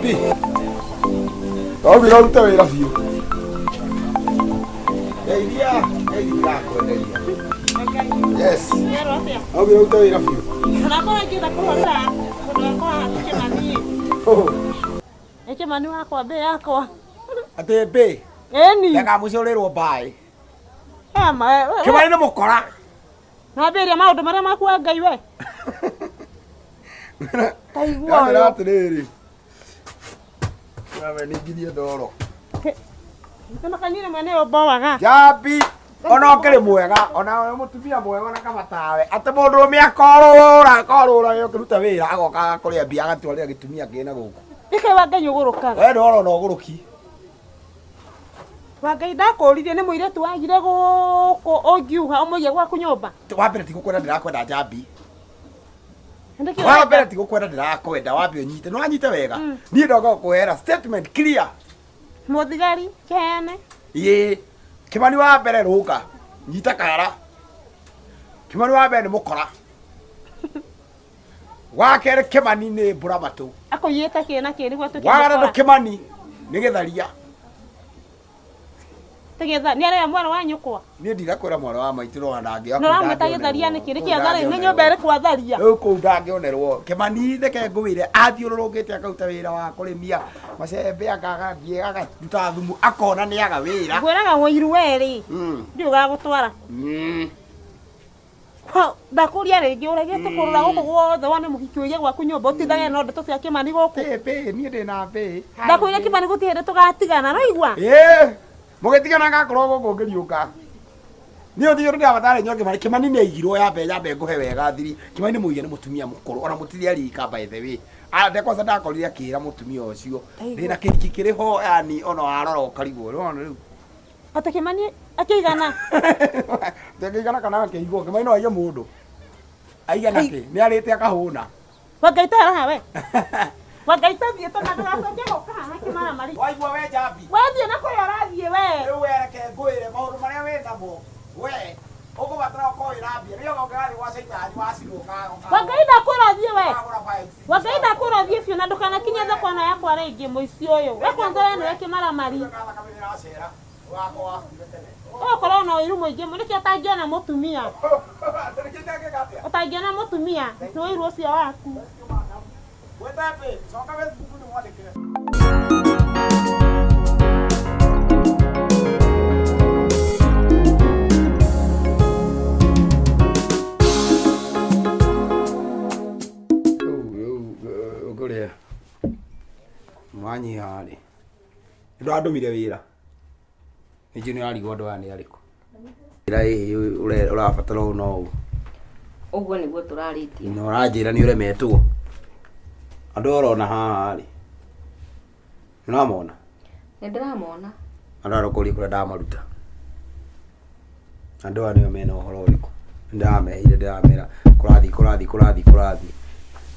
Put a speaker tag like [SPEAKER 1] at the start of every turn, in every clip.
[SPEAKER 1] Njambi. Wawira ũrute wĩra biũ. Ngeithia, ngeithia ndakwenderia. Yes. Wawira ũrute wĩra biũ.
[SPEAKER 2] Onakorwo ingĩenda kũhũrĩra mũndũ wakwa Kĩmani.
[SPEAKER 1] Oh.
[SPEAKER 2] Nĩ Kĩmani wakwa mbĩ yakwa.
[SPEAKER 1] Atĩ mbĩ.
[SPEAKER 2] Ĩni.
[SPEAKER 1] Ndakamucorĩrwo mbaĩ.
[SPEAKER 2] Ema.
[SPEAKER 1] Kĩmani nĩ mũkora.
[SPEAKER 2] Nambĩrĩria maũndũ marĩa maku wa Ngai we. Taigua
[SPEAKER 1] Ndamwĩra
[SPEAKER 2] ũyũ.
[SPEAKER 1] atĩrĩrĩ. Nawe nĩngirie ndoro.
[SPEAKER 2] Nĩmakanyire mwene ũyũ mbowaga.
[SPEAKER 1] Njambi ona ũkĩrĩ mwega ona wĩ mũtumia mwega ona kaba tawe atĩ mũndũrũme akorũra akorũra we ũkĩruta wĩra agoka agakũrĩa mbia agatwarĩra gĩtumia kĩna gũkũ.
[SPEAKER 2] Nĩkĩ wa Ngai ũgũrũkaga?
[SPEAKER 1] We ndwara ona ũgũrũki.
[SPEAKER 2] Wa Ngai ndakũririe nĩ mũirĩtu wagire gũkũ ũngiuga ũmũige gwaku nyũmba.
[SPEAKER 1] Wa mbere ti gũkwenda ndĩrakwenda Njambi.
[SPEAKER 2] Nĩkĩ
[SPEAKER 1] Wa
[SPEAKER 2] ũrenda?
[SPEAKER 1] mbere ti gũkwenda ndĩrakwenda wambe ũnyite nĩ wanyite wega. Niĩ ndoka gũkũhera statement clear.
[SPEAKER 2] Mũthigari kĩheane.
[SPEAKER 1] Ĩĩ Kĩmani wa mbere rũka nyita kara. Kĩmani wa mbere nĩ mũkora. Wa kerĩ Kĩmani nĩ mbũra matũ.
[SPEAKER 2] Akũiyĩte kĩ na kĩ nĩguo atuĩke
[SPEAKER 1] Wa gatatũ
[SPEAKER 2] mũkora?
[SPEAKER 1] Kĩmani nĩ gĩtharia.
[SPEAKER 2] Tũgĩtha nĩ arĩa mwarĩ wa nyũkwa.
[SPEAKER 1] Niĩ ndirakwĩra mwarĩ wa maitũ no ndangĩoka.
[SPEAKER 2] Na ũramwĩta gĩtharia nĩkĩ? Nĩkĩ atharia nĩ nyũmba ĩrĩkũ atharia?
[SPEAKER 1] Rĩu kũu ndangĩonerwo. Kĩmani reke ngũwĩre athiũrũrũkĩte akaruta wĩra wa kũrĩmia macembe akagathiĩ agaruta thumu akona nĩaga wĩra.
[SPEAKER 2] Ngwĩraga wũiru we rĩ. Ndiũĩ ũgagũtwara. Ndakũria rĩngĩ ũregete kũrũra gũkũ guothe wone mũhiki ũige gwaku nyũmba ũtindage no ndeto cia Kĩmani gũkũ.
[SPEAKER 1] Bĩ niĩ ndĩna bĩ.
[SPEAKER 2] Ndakwĩra Kĩmani gũtirĩ hĩndĩ tũgatigana ũraigua?
[SPEAKER 1] Ĩĩ mũgĩtigana ngakorwo gũkũ ngĩriũka. Niĩ ũthiĩ ũndũ ndĩrabatara nyoke Kĩmani. Kĩmani nĩ aigirwo yambe yambe ngũhe wega thiri. Kĩmani nĩ mũige nĩ mũtumia mũkũrũ ona mũtirĩ arika by the way. Ande kwanza ndakorire akĩra mũtumia ũcio ndĩna kĩhiki kĩrĩ ho yani ona warora ũkarigwo nĩwona rĩu.
[SPEAKER 2] Atĩ Kĩmani akĩigana?
[SPEAKER 1] Akĩigana kana akĩigwo Kĩmani no aige mũndũ. Aigana kĩ? Nĩ arĩte akahũna.
[SPEAKER 2] Wangai ta haha we. Wangai ta thiĩ tondũ ndũgacoke gũka haha kĩmaramari.
[SPEAKER 1] Waigua we Njambi.
[SPEAKER 2] We thiĩ na kũrĩa ũrathiĩ we.
[SPEAKER 1] Rĩu we reke ngwĩre maũndũ marĩa wĩ namo we ũkũbatara ũkorwo wĩna mbia nĩgetha ũngĩgathiĩ gwa caitani wacinwo
[SPEAKER 2] Wangai ndakwĩra thiĩ we.
[SPEAKER 1] ũkagũra bikes.
[SPEAKER 2] Wangai ndakwĩra thiĩ biũ na ndũkanakinye thoko ĩno yakwa rĩngĩ mũici ũyũ. We kwanza we nĩwe kĩmaramari.
[SPEAKER 1] Thakame nĩracera wakwa wakuire tene.
[SPEAKER 2] Ũgũkorwo na ũiru mũingĩ mũno nĩkĩo ũtangĩona mũtumia. Ũtangĩona mũtumia nĩ ũiru ũcio waku.
[SPEAKER 1] Wĩtambe, coka Facebook nĩmwandĩkĩre. Rĩu ũkũrĩa mwanyiha rĩ nĩndwandũmire wĩra nĩnjũĩ nĩũrarigwo andũ aya nĩ arĩkũ wĩra ĩĩ ũrabatara ũũ na ũũ
[SPEAKER 3] Ũguo nĩguo tũrarĩtie.
[SPEAKER 1] na ũranjĩra nĩ ũremetwo andũ aya ũrona haha rĩ nĩũramona
[SPEAKER 3] Nĩ ndĩramona.
[SPEAKER 1] andũ aya ũkũria kũrĩa ndamaruta andũ aya nĩo mena ũhoro ũrĩkũ ndĩramerire ndĩramera kũrathiĩ kũrathiĩ kũrathiĩ kũrathiĩ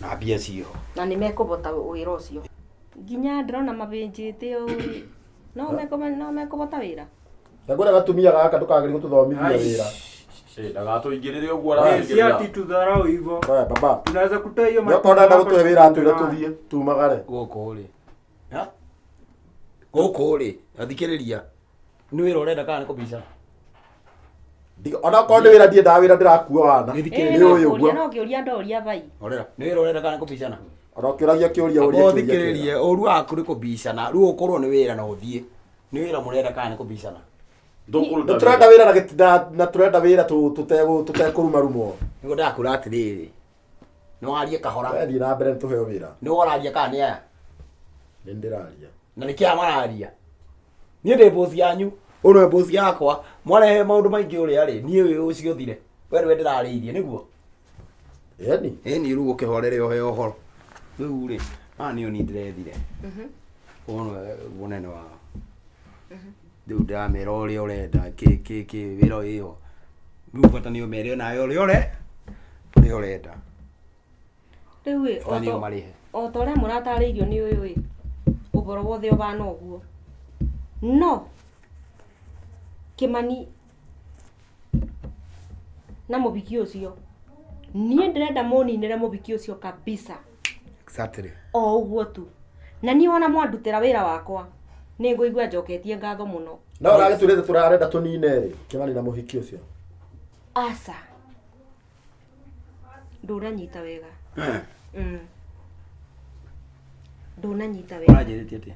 [SPEAKER 1] na mbia ciĩho
[SPEAKER 3] Na nĩ mekũbota wĩra ũcio. Nginya ndĩrona mabĩnjĩte ũũ rĩ. No mekũbota no mekũbota wĩra.
[SPEAKER 4] Ndakũrĩa gatumia gaka ndũkagerie gũtũthomithia wĩra.
[SPEAKER 5] Ndagatũingĩrĩre ũguo
[SPEAKER 6] Si
[SPEAKER 5] araingĩrĩra.
[SPEAKER 6] ati tudharau hivyo.
[SPEAKER 4] We baba.
[SPEAKER 6] Tunaweza kutoa hiyo
[SPEAKER 4] Nyoka ũrenda gũtũhe wĩra atwĩre tũthiĩ tumagare.
[SPEAKER 1] Gũkũ rĩ. Ha? Gũkũ rĩ, athikĩrĩria. Nĩ wĩra ũrenda kana nĩ kũbicana?
[SPEAKER 4] Ona okorwo nĩ wĩra ndiendaga wĩra ndĩrakua wana.
[SPEAKER 1] Nĩ
[SPEAKER 4] Nĩ ũyũ ũguo.
[SPEAKER 3] No kĩũria ndoria vai.
[SPEAKER 1] Horera. Nĩ wĩra ũrenda kana nĩ kũbicana?
[SPEAKER 4] Ona ũkĩũragia kĩũria ũrie kĩũria.
[SPEAKER 1] Ũthikĩrĩrie, ũru waku nĩ kũbicana. Rĩu ũkorwo nĩ wĩra na ũthiĩ. Nĩ wĩra mũrenda kana nĩ kũbicana?
[SPEAKER 4] Nĩ tũrenda wĩra na gĩti- na- na tũrenda wĩra tũtekũrumarumwo.
[SPEAKER 1] Nĩguo ndakũra atĩrĩrĩ. Nĩ warie kahora.
[SPEAKER 4] We thiĩ na mbere nĩ tũheo wĩra.
[SPEAKER 1] Nĩ ũraria kana nĩ aya?
[SPEAKER 4] Nĩ ndĩraria.
[SPEAKER 1] Na nĩkĩ aya mararia? Niĩ ndĩ boss yanyu. Ũyũ nĩwe boss yakwa. Mwarehe maũndũ maingĩ ũrĩa rĩ, niĩ ũyũ ũcio ũthire. We nĩwe ndĩrarĩirie nĩguo?
[SPEAKER 4] Ĩni.
[SPEAKER 1] Ĩni rĩu ũkĩhorere ũhe ũhoro. Rĩu rĩ, aya nĩo niĩ ndĩrethire. Ũyũ nĩwe mũnene wao. Rĩu ndĩramera ũrĩa ũrenda kĩ kĩ kĩ wĩra wĩho. Rĩu bata nĩ ũmere onawe ũrĩa ũre ũrĩa ũrenda.
[SPEAKER 3] Rĩu ĩ,
[SPEAKER 1] Bata nĩ ũmarĩhe.
[SPEAKER 3] o ta ũrĩa mũratarĩirio nĩ ũyũ ĩ, ũhoro wothe ũhana ũguo. No Kĩmani na mũbiki ũcio, niĩ ndĩrenda mũninĩre mũbiki ũcio kabisa.
[SPEAKER 1] Exactly.
[SPEAKER 3] O ũguo tu. Na niĩ wona mwandutĩra wĩra wakwa nĩ ngũigua njoketie ngatho mũno.
[SPEAKER 4] No ũragĩtwĩrĩte tũrarenda tũnine rĩ Kĩmani na mũhiki ũcio.
[SPEAKER 3] Aca. Ndũnanyita wega. Ndũnanyita wega.
[SPEAKER 1] Ũranjĩrĩtie atĩa?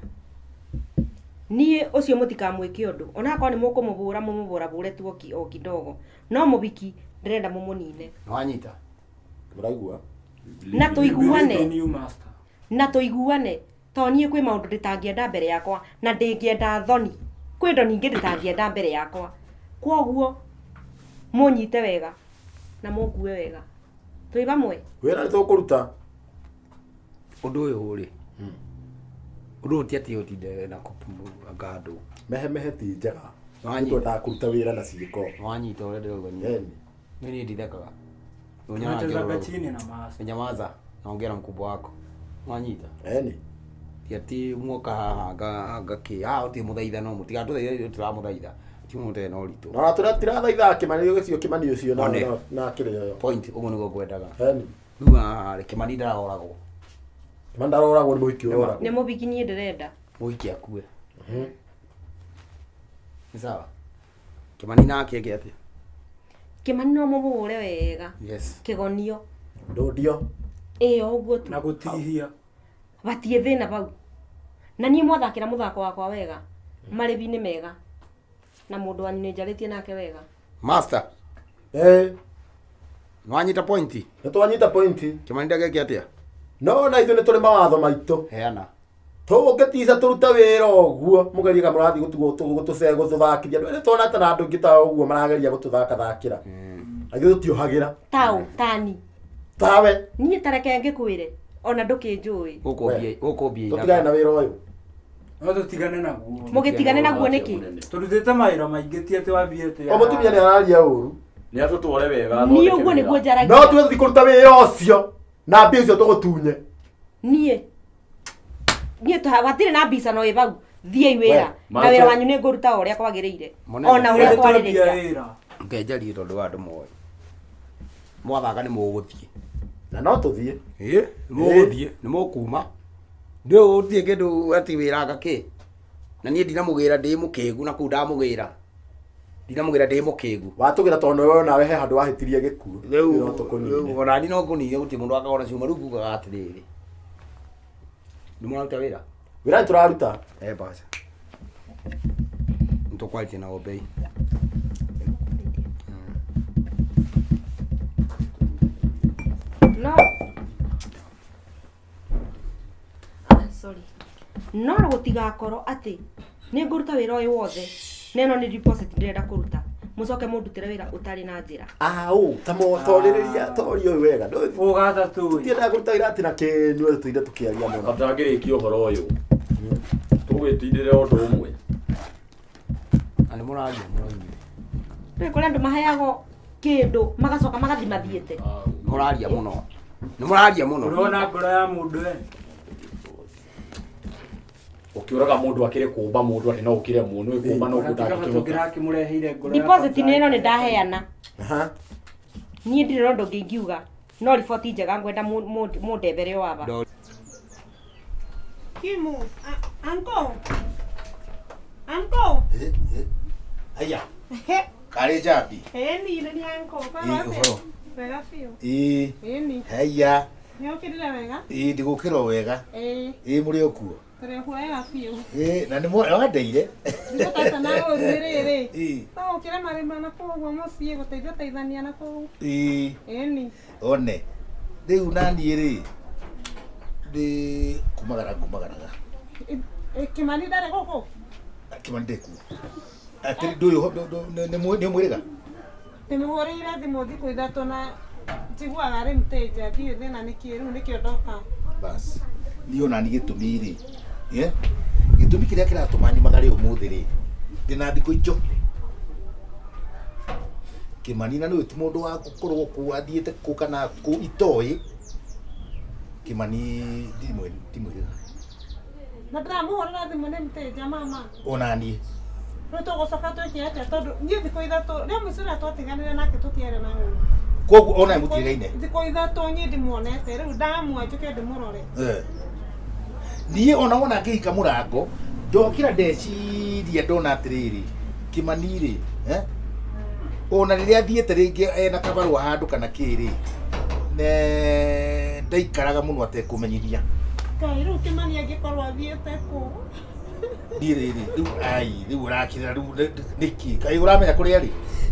[SPEAKER 3] Niĩ ũcio mũtikamwĩke ũndũ onakorwo nĩ mũkũmũbũra mũmũbũrabũre tu o kidogo no mũhiki ndĩrenda mũmũnine.
[SPEAKER 1] Nĩwanyita?
[SPEAKER 4] Mũraigua?
[SPEAKER 3] Na tũiguane.
[SPEAKER 6] New master.
[SPEAKER 3] Na tũiguane to niĩ kwĩ maũndũ ndĩtangĩenda mbere yakwa na ndĩngĩenda thoni kwĩ ndo ningĩ ndĩtangĩenda mbere yakwa kwoguo mũnyite wega na mũngue wega twĩ vamwe.
[SPEAKER 4] Wĩra nĩ tũkũruta.
[SPEAKER 1] Ũndũ ũyũ rĩ ũndũ ũyũ ti atĩ ũtinde na kũanga andũ.
[SPEAKER 4] Mehemehe ti njega.
[SPEAKER 1] Nĩwanyita.
[SPEAKER 4] Twendaga kũruta wĩra na ciĩko.
[SPEAKER 1] Nĩwanyita ũrĩa ndĩrauga niĩ.
[SPEAKER 4] Eni.
[SPEAKER 1] Mimi niĩ ndithekaga.
[SPEAKER 6] Tunachezaga chini na master.
[SPEAKER 1] Nyamaza, naongea na mkubwa wako. Wanyita.
[SPEAKER 4] Eni.
[SPEAKER 1] Ti atĩ muoka haha ngakĩ haha ũtirĩ mũthaithano mũtigatũthaithe tũramũthaitha ti mũndũ na ũritũ.
[SPEAKER 4] Na tũrathaitha Kĩmani ũcio Kĩmani ũcio na
[SPEAKER 1] One.
[SPEAKER 4] na kĩrĩa ũyũ.
[SPEAKER 1] Point ũguo nĩguo ngwendaga.
[SPEAKER 4] Eni.
[SPEAKER 1] Rĩu haha rĩ Kĩmani ndaroragwo.
[SPEAKER 4] Kĩmani ndaroragwo nĩ mũhiki ũroragwo.
[SPEAKER 3] Nĩ mũhiki niĩ ndĩrenda.
[SPEAKER 1] Mũhiki akue. Nĩ sawa. Kĩmani nake eke atĩa?
[SPEAKER 3] Kĩmani no mũmũhũre wega.
[SPEAKER 1] Yes.
[SPEAKER 3] Kĩgonio.
[SPEAKER 4] Ndũndio.
[SPEAKER 3] Ĩĩ o ũguo tu.
[SPEAKER 6] Na gũtihia.
[SPEAKER 3] Gatiĩ thĩna bau. Na niĩ mwathakĩra mũthako wakwa wega marĩbi nĩ mega na mũndũ wanyu nĩ njarĩtie nake wega.
[SPEAKER 1] Master.
[SPEAKER 4] Eh.
[SPEAKER 1] Nĩwanyita pointi?
[SPEAKER 4] Nĩ twanyita pointi.
[SPEAKER 1] Kĩmani ndageke atĩa?
[SPEAKER 4] No na ithuĩ nĩ tũrĩ mawatho maitũ.
[SPEAKER 1] Heana.
[SPEAKER 4] Tũngĩtica tũrute wĩra ũguo mũgerie kana mũrathiĩ gũtũthakithia. Nĩ tuonete na andũ aingĩ ta ũguo marageria gũtũthakathakĩra. Na ithuĩ tũtiohagĩra.
[SPEAKER 3] Tao tani.
[SPEAKER 4] Tawe.
[SPEAKER 3] Niĩ tareke ngĩkwĩre ona ndũkĩnjũĩ.
[SPEAKER 1] Gũkũ mbia
[SPEAKER 4] Tũtigane na wĩra ũyũ.
[SPEAKER 6] No tũtigane naguo.
[SPEAKER 3] Mũgĩtigane naguo nĩkĩ?
[SPEAKER 6] Tũrutĩte mawĩra maingĩ ti atĩ wambie atĩ.
[SPEAKER 4] O mũtumia nĩ araria ũru.
[SPEAKER 5] Nĩ atũtware wega.
[SPEAKER 3] Niĩ ũguo nĩguo njaragia.
[SPEAKER 4] No tuwe tũthiĩ kũruta wĩra ũcio na mbia icio tũgũtunye.
[SPEAKER 3] Niĩ niĩ hatirĩ na mbica no ĩ bau thiĩi wĩra na wĩra wanyu nĩ ngũruta o ũrĩa kwagĩrĩire ona ũrĩa kwarĩrĩria.
[SPEAKER 1] Ngenjarie tondũ wa andũ moĩ. Mwathaka nĩ mũgũthiĩ.
[SPEAKER 4] Na no tũthiĩ.
[SPEAKER 1] Ĩĩ, nĩ mũgũthiĩ, nĩ mũkuma. Ndũ gũtirĩ kĩndũ atĩ wĩra ngakĩ. Na niĩ ndinamũgĩra ndĩ mũkĩgu na kũu ndamũgĩra. Ndinamũgĩra ndĩ mũkĩgu.
[SPEAKER 4] Watũgĩra tondũ wewe nawe he handũ wahĩtirie gĩkuũ.
[SPEAKER 1] Rĩu
[SPEAKER 4] No tũkũnine.
[SPEAKER 1] ona niĩ no ngũnine gũtirĩ mũndũ akagora cuma rĩu ngugaga atĩrĩrĩ. Nĩ mũraruta wĩra?
[SPEAKER 4] Wĩra nĩ tũraruta.
[SPEAKER 1] Eh basi. Nĩ tũkwarĩtie na Obei.
[SPEAKER 3] No. Sorry. No gũtigakorwo atĩ nĩ ngũruta wĩra ũyũ wothe na ĩno nĩ deposit ndĩrenda kũruta mũcoke mũndutĩre wĩra ũtarĩ na njĩra.
[SPEAKER 4] Au, ta torĩrĩria toria ũyũ wega.
[SPEAKER 6] Ũgathatũ.
[SPEAKER 4] Tũtiendaga kũruta wĩra atĩ na kĩnyue tũtinde tũkĩaria mũno.
[SPEAKER 5] Atangĩrĩkia ũhoro ũyũ. Tũgwĩtindĩre ũndũ ũmwe.
[SPEAKER 1] Na nĩ mũraria mũno inyuĩ.
[SPEAKER 3] Rĩu kũrĩ andũ maheagwo kĩndũ magacoka magathi mathiĩte.
[SPEAKER 1] Mũraria mũno. Nĩ mũraria mũno.
[SPEAKER 6] Ũrona ngoro ya mũndũ we.
[SPEAKER 5] Ũkĩũraga mũndũ akĩrĩ kũmba mũndũ atĩ no ũkĩre mũno ĩkũmba no
[SPEAKER 6] Ona kĩmũreheire ngoro.
[SPEAKER 3] Deposit nĩ ĩno nĩ ndaheana. Niĩ ndirĩ na ũndũ ũngĩ ingiuga no riboti njega ngwenda mũndethere o aba.
[SPEAKER 2] Kimu, anko. Anko.
[SPEAKER 7] Aya. Karĩ njambi.
[SPEAKER 2] Ĩni, nĩ anko.
[SPEAKER 7] Ĩ, ũhoro.
[SPEAKER 2] Wega biũ.
[SPEAKER 7] Ĩ.
[SPEAKER 2] Ĩni.
[SPEAKER 7] Haiya.
[SPEAKER 2] Nĩ ũkĩrire wega?
[SPEAKER 7] Ĩ, ndigũkĩra o wega.
[SPEAKER 2] Ĩ.
[SPEAKER 7] Ĩ, mũrĩ o kuo.
[SPEAKER 2] Tũrĩ o wega biũ.
[SPEAKER 7] Ĩ, na nĩ wandeire.
[SPEAKER 2] Ndĩgũtata na ũru rĩrĩ.
[SPEAKER 7] Ĩ.
[SPEAKER 2] No ũkĩre marĩma na kũu ũguo mũciĩ gũteithia teithania na kũu.
[SPEAKER 7] Ĩ.
[SPEAKER 2] Ĩni.
[SPEAKER 7] One. Rĩu naniĩ rĩ, ndĩ kumagara ngumagaraga.
[SPEAKER 2] Kĩmani ndarĩ gũkũ?
[SPEAKER 7] Kĩmani ndĩ kuo. Atĩ ndũyũ nĩ ũmwĩrĩga?
[SPEAKER 2] Ndĩmũhũrĩire thimũ thikũ ithatũ na njiguaga arĩ mũteja ndiũĩ thĩna nĩkĩ rĩu nĩkĩo ndoka.
[SPEAKER 7] Bas. Niĩ ona niĩ gĩtũmi rĩ, gĩtũmi kĩrĩa kĩratũma nyumagare ũmũthĩ rĩ, ndĩna thikũ icio. Kĩmani na nĩũĩ ti mũndũ wa gũkorwo kũu athiĩte kũ kana kũ itoĩ. Kĩmani ndimwĩrĩga.
[SPEAKER 2] Na ndĩramũhũrĩra thimũ nĩ mũteja mama.
[SPEAKER 7] Ona niĩ.
[SPEAKER 2] Rĩu tũgũcoka twĩke atĩa tondũ niĩ thikũ ithatũ rĩa mũico rĩrĩa twatiganire nake tũtiarĩ na ũru.
[SPEAKER 7] Koguo ona mũtigaine?
[SPEAKER 2] Thikũ ithatũ niĩ ndimuonete rĩu ndamua njũke ndĩmũrore.
[SPEAKER 7] Niĩ ona wona ngĩhinga mũrango ndokĩra ndeciria ndona atĩrĩrĩ Kĩmani rĩ eh? Ona rĩrĩa athiĩte rĩngĩ ena kabarũa handũ kana kĩ rĩ ne ndaikaraga mũno atekũmenyithia.
[SPEAKER 2] Ngai rĩu Kĩmani angĩkorwo athiĩte kũ?
[SPEAKER 7] Niĩ rĩrĩ rĩu ai rĩu ũrakĩrĩra rĩu nĩkĩ kaĩ ũramenya kũrĩa arĩ?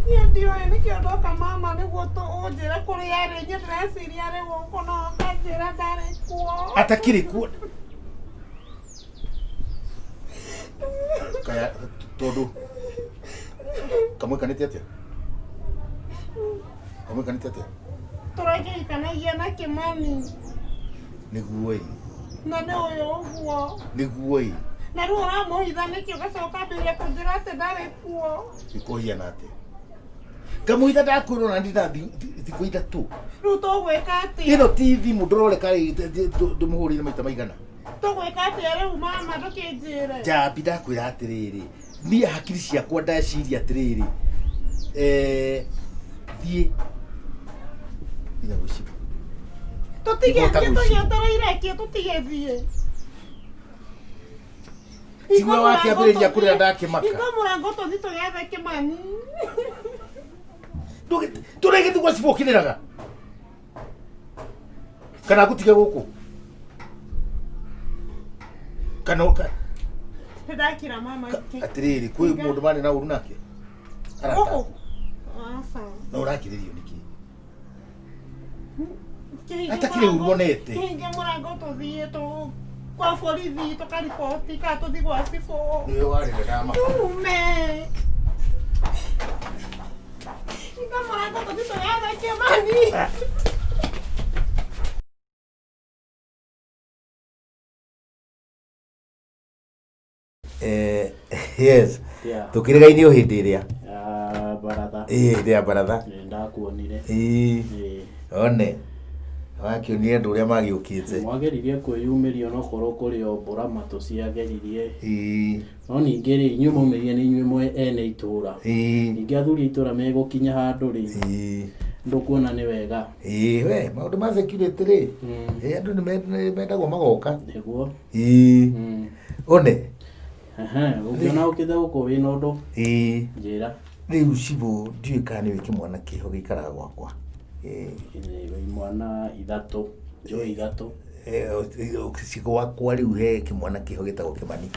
[SPEAKER 2] Niĩ ndiũĩ nĩkĩo ndoka mama nĩguo ũnjĩre kũrĩa arĩ. Niĩ ndĩreciria arĩ gũkũ no ũkanjĩra ndarĩ kuo.
[SPEAKER 7] Atakĩrĩ kuo kaya tondũ kamwĩkanĩte atĩa? Kamwĩkanĩte atĩa?
[SPEAKER 2] Tũrakĩhikanagia na Kĩmani.
[SPEAKER 7] Nĩguo ĩ.
[SPEAKER 2] Na nĩ ũyũ ũguo.
[SPEAKER 7] Nĩguo ĩ.
[SPEAKER 2] Na rĩu ũramũhitha nĩkĩ ũgacoka ambĩrĩria kũnjĩra atĩ ndarĩ kuo.
[SPEAKER 7] Gĩkũhiana atĩa? Kamũhitha ndakwĩrwo na ndinda thikũ ithatũ.
[SPEAKER 2] Rĩu tũgwĩka atĩa?
[SPEAKER 7] Ĩno ti thimũ ndũroreka ndĩmũhũrĩire maita maigana.
[SPEAKER 2] Tũgwĩka atĩa rĩu mama ndũkĩnjĩre?
[SPEAKER 7] Njambi ndakwĩra atĩrĩrĩ niĩ hakiri ciakwa ndeciria atĩrĩrĩ thiĩ nginya gwĩciria.
[SPEAKER 2] Tũtigĩthiĩ tũgĩetereire kĩ tũtigĩthiĩ.
[SPEAKER 7] Tiwe wakĩambĩrĩria kũrĩra ndakĩmaka.
[SPEAKER 2] Hinga mũrango tũthiĩ tũgethe Kĩmani.
[SPEAKER 7] Tũrĩgĩthiĩ gwa cibũ ũkĩrĩraga kana ngũtige gũkũ kana
[SPEAKER 2] Nĩndakira mama.
[SPEAKER 7] Atĩrĩrĩ kwĩ mũndũ marĩ na ũru nake arata
[SPEAKER 2] Gũkũ? Aca.
[SPEAKER 7] Na ũrakĩrĩrio nĩkĩ? Atakĩrĩ ũru onete.
[SPEAKER 2] Kĩhinge mũrango tũthiĩ tũ kwa borithi tũkariboti kana tũthiĩ gwa cibũ.
[SPEAKER 7] Nĩwe warĩra ndamaka.
[SPEAKER 2] Tume. Hinga mũrango tũthiĩ tũgethe Kĩmani.
[SPEAKER 7] Yes.
[SPEAKER 6] Yeah.
[SPEAKER 7] Tũkĩrĩga-inĩ o hĩndĩ ĩrĩa
[SPEAKER 6] Ya baratha.
[SPEAKER 7] Ĩĩ, hĩndĩ ya baratha.
[SPEAKER 6] Nĩ ndakuonire.
[SPEAKER 7] Ĩĩ.
[SPEAKER 6] Ĩĩ.
[SPEAKER 7] One wakĩonire andũ ũrĩa magĩũkĩte.
[SPEAKER 6] Mwageririe kwĩyumĩria onokorwo kũrĩ o mbũra matũ ciageririe.
[SPEAKER 7] Ĩĩ.
[SPEAKER 6] No ningĩ rĩ inyuĩ mwaumĩrire nĩ inyuĩ mwe ene itũra.
[SPEAKER 7] Ĩĩ.
[SPEAKER 6] Ningĩ athuri a itũra megũkinya handũ rĩ.
[SPEAKER 7] Ĩĩ.
[SPEAKER 6] Ndũkuona nĩ wega.
[SPEAKER 7] Ĩĩ, we maũndũ ma security rĩ ĩĩ, andũ nĩ mendagwo magoka.
[SPEAKER 6] Nĩguo.
[SPEAKER 7] Ĩĩ. One.
[SPEAKER 6] Ũngĩona ũkĩte gũkũ wĩna ũndũ.
[SPEAKER 7] Ĩĩ.
[SPEAKER 6] Njĩra.
[SPEAKER 7] Rĩu cibũ ndiũĩ kana nĩũĩ kĩmwana kĩho gĩikaraga gwakwa.
[SPEAKER 6] Ĩĩ imwana ithatũ. Njũĩ ithatũ.
[SPEAKER 7] Gwakwa rĩu he kĩmwana kĩho gĩtagwo Kĩmani.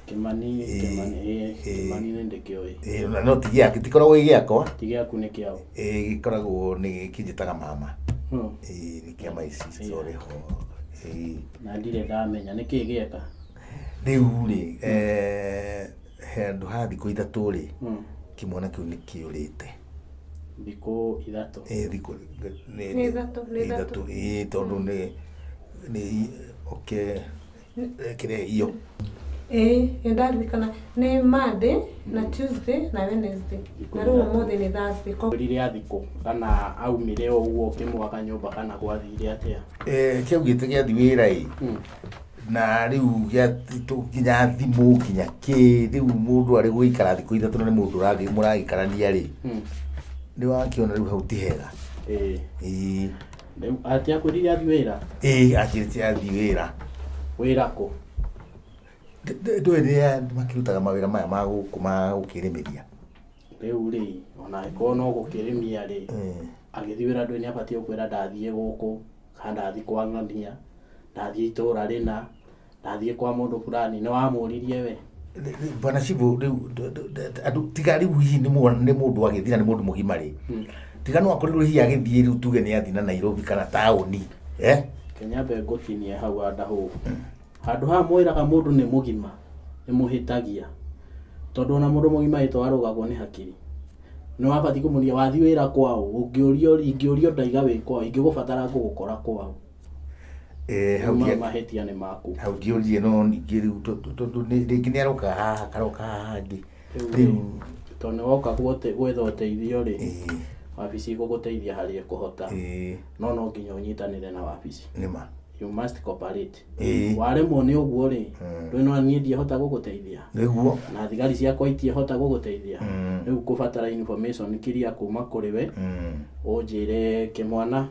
[SPEAKER 6] Kĩmani, Kĩmani, ĩĩ, Kĩmani nĩ ndĩkĩũĩ.
[SPEAKER 7] Ĩĩ, na no ti gĩake, tikoragwo gĩ gĩakwa.
[SPEAKER 6] Ti gĩaku nĩ kĩaũ?
[SPEAKER 7] Ĩĩ, gĩkoragwo nĩ kĩnjĩtaga mama. Ĩĩ, nĩ kĩa my sister ũrĩ ho. Ĩĩ.
[SPEAKER 6] Na ndirĩ ndamenya nĩkĩ gĩeka?
[SPEAKER 7] Rĩu rĩ, handũ ha thikũ ithatũ rĩ, kĩmwana kĩu nĩ kĩũrĩte.
[SPEAKER 6] Thikũ ithatũ?
[SPEAKER 7] Ĩĩ, thikũ
[SPEAKER 2] Nĩ ithatũ, nĩ ithatũ.
[SPEAKER 7] Ĩĩ, tondũ nĩ okay, kĩrĩa iyo.
[SPEAKER 2] Ĩĩ, nĩndaririkana nĩ Monday na Tuesday na Wednesday na rĩu ũmũthĩ nĩ Thursday.
[SPEAKER 6] Rire thikũ kana aumire o ũguo ũkĩmwaka nyũmba kana gwathire atĩa?
[SPEAKER 7] Kĩaugĩte gĩathi wĩra ĩ na rĩu nginya thimũ nginya kĩ rĩu mũndũ arĩ gũikara thikũ ithatũ na nĩ mũndũ mũragĩikarania rĩ nĩ wakĩona rĩu hau ti hega.
[SPEAKER 6] Ĩĩ.
[SPEAKER 7] Ĩĩ.
[SPEAKER 6] Rĩu atĩ akwĩrire athiĩ wĩra?
[SPEAKER 7] Ĩĩ, anjĩrĩte athiĩ wĩra.
[SPEAKER 6] Wĩra kũ?
[SPEAKER 7] Ndũĩ rĩrĩa makĩrutaga mawĩra maya ma gũkũ ma gũkĩrĩmĩria.
[SPEAKER 6] Rĩu rĩ ona angĩkorwo no gũkĩrĩmia rĩ agĩthiĩ wĩra ndũĩ nĩ abatiĩ gũkwĩra ndathiĩ gũkũ kana ndathiĩ kwa ng'ania ndathiĩ itũra rĩna ndathiĩ kwa mũndũ fulani nĩ wamũririe we?
[SPEAKER 7] Bwana Cibũ rĩu andũ tiga rĩu hihi nĩ mũndũ agĩthiĩ na nĩ mũndũ mũgima rĩ tiga no akorirwo hihi agĩthiĩ rĩu tuge nĩ athiĩ na Nairobi kana taũni.
[SPEAKER 6] Kenya ngũtinie hau andahũ. Handũ haha mwĩraga mũndũ nĩ mũgima nĩ mũhĩtagia tondũ ona mũndũ mũgima ĩtwarũgagwo nĩ hakiri nĩ wabatiĩ kũmũria wathiĩ wĩra kwao ũngĩũrio ingĩũrio ndaiga wĩ kwao ingĩgũbatara ngũgũkora kwao.
[SPEAKER 7] Hau
[SPEAKER 6] mahĩtia nĩ maku.
[SPEAKER 7] Hau ndiũririe no ningĩ rĩu tondũ rĩngĩ nĩ aroka haha akaroka haha hangĩ. Rĩu
[SPEAKER 6] tondũ nĩ woka gwetha ũteithio rĩ wabici ĩgũgũteithia harĩa ĩkũhota no no nginya ũnyitanĩre na wabici.
[SPEAKER 7] Nĩma.
[SPEAKER 6] You must cooperate.
[SPEAKER 7] Ĩĩ.
[SPEAKER 6] Waremwo nĩ ũguo rĩ ndũĩ no niĩ ndiahota gũgũteithia.
[SPEAKER 7] Nĩguo.
[SPEAKER 6] Na thigari ciakwa itiahota gũgũteithia. Rĩu ngũbatara information kiria kuma kũrĩ we ũnjĩre kĩmwana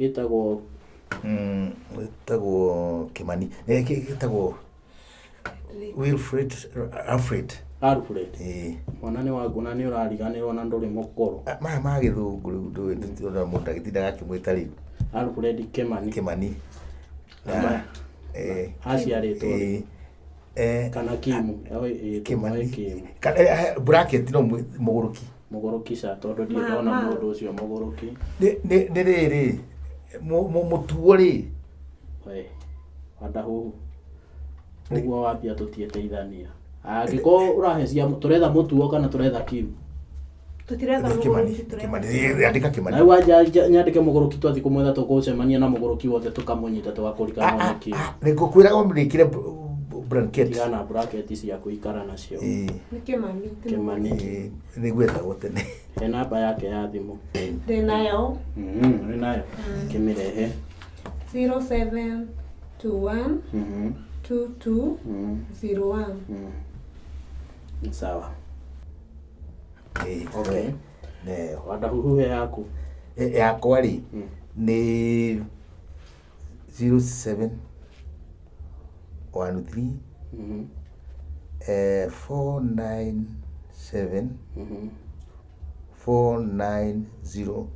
[SPEAKER 6] gĩtagwo
[SPEAKER 7] Gĩtagwo Kĩmani. Gĩtagwo Wilfred Alfred.
[SPEAKER 6] Alfred.
[SPEAKER 7] Ĩĩ.
[SPEAKER 6] Mwana nĩ wangu na nĩ ũrariganĩrwo na ndũrĩ mũkũrũ.
[SPEAKER 7] Ah, maya ma gĩthũngũ rĩu ndũĩ ndĩrona mũndũ agĩtindaga akĩmwĩta rĩu.
[SPEAKER 6] Alfred Kimani.
[SPEAKER 7] Kimani.
[SPEAKER 6] Na aciarĩtwo rĩ? Kana Kimu.
[SPEAKER 7] Kimani.
[SPEAKER 6] Kimu.
[SPEAKER 7] Kana bracket no mũgũrũki.
[SPEAKER 6] Mũgũrũki ca tondũ ndirĩ ndona mũndũ ũcio mũgũrũki.
[SPEAKER 7] Nĩ rĩrĩ mũtuo rĩ.
[SPEAKER 6] We, Wandahuhu. Ũguo wambia tũtiĩteithania. Angĩkorwo ũrahe cia tũretha mũtuo kana tũretha Kimu.
[SPEAKER 3] Tũtiretha
[SPEAKER 7] Nĩ Kimani.
[SPEAKER 3] mũgũrũki, tũretha
[SPEAKER 7] Kimani. Andĩka Kimani.
[SPEAKER 6] Na rĩu wanja nyandĩke mũgũrũki twathiĩ kũmwetha tũgũcemania na mũgũrũki wothe tũkamũnyita tũgakũrikana nĩ Kimu.
[SPEAKER 7] Nĩ ngũkwĩraga ũmĩrĩkĩre blanket.
[SPEAKER 6] Tigana bracket ciaku ikara nacio.
[SPEAKER 7] Ĩĩ.
[SPEAKER 2] Nĩ Kimani.
[SPEAKER 6] Kimani.
[SPEAKER 7] Nĩ gwetagwo tene.
[SPEAKER 6] He namba yake ya thimũ.
[SPEAKER 2] Ndĩ nayo.
[SPEAKER 6] Wĩ nayo. Kĩmĩrehe.
[SPEAKER 2] 0721 22 01.
[SPEAKER 6] Ni sawa.
[SPEAKER 7] Ĩĩ.
[SPEAKER 6] Okay.
[SPEAKER 7] Neyo.
[SPEAKER 6] Wandahuhu he yaku.
[SPEAKER 7] Yakwa rĩ nĩ 07 13 497 4900.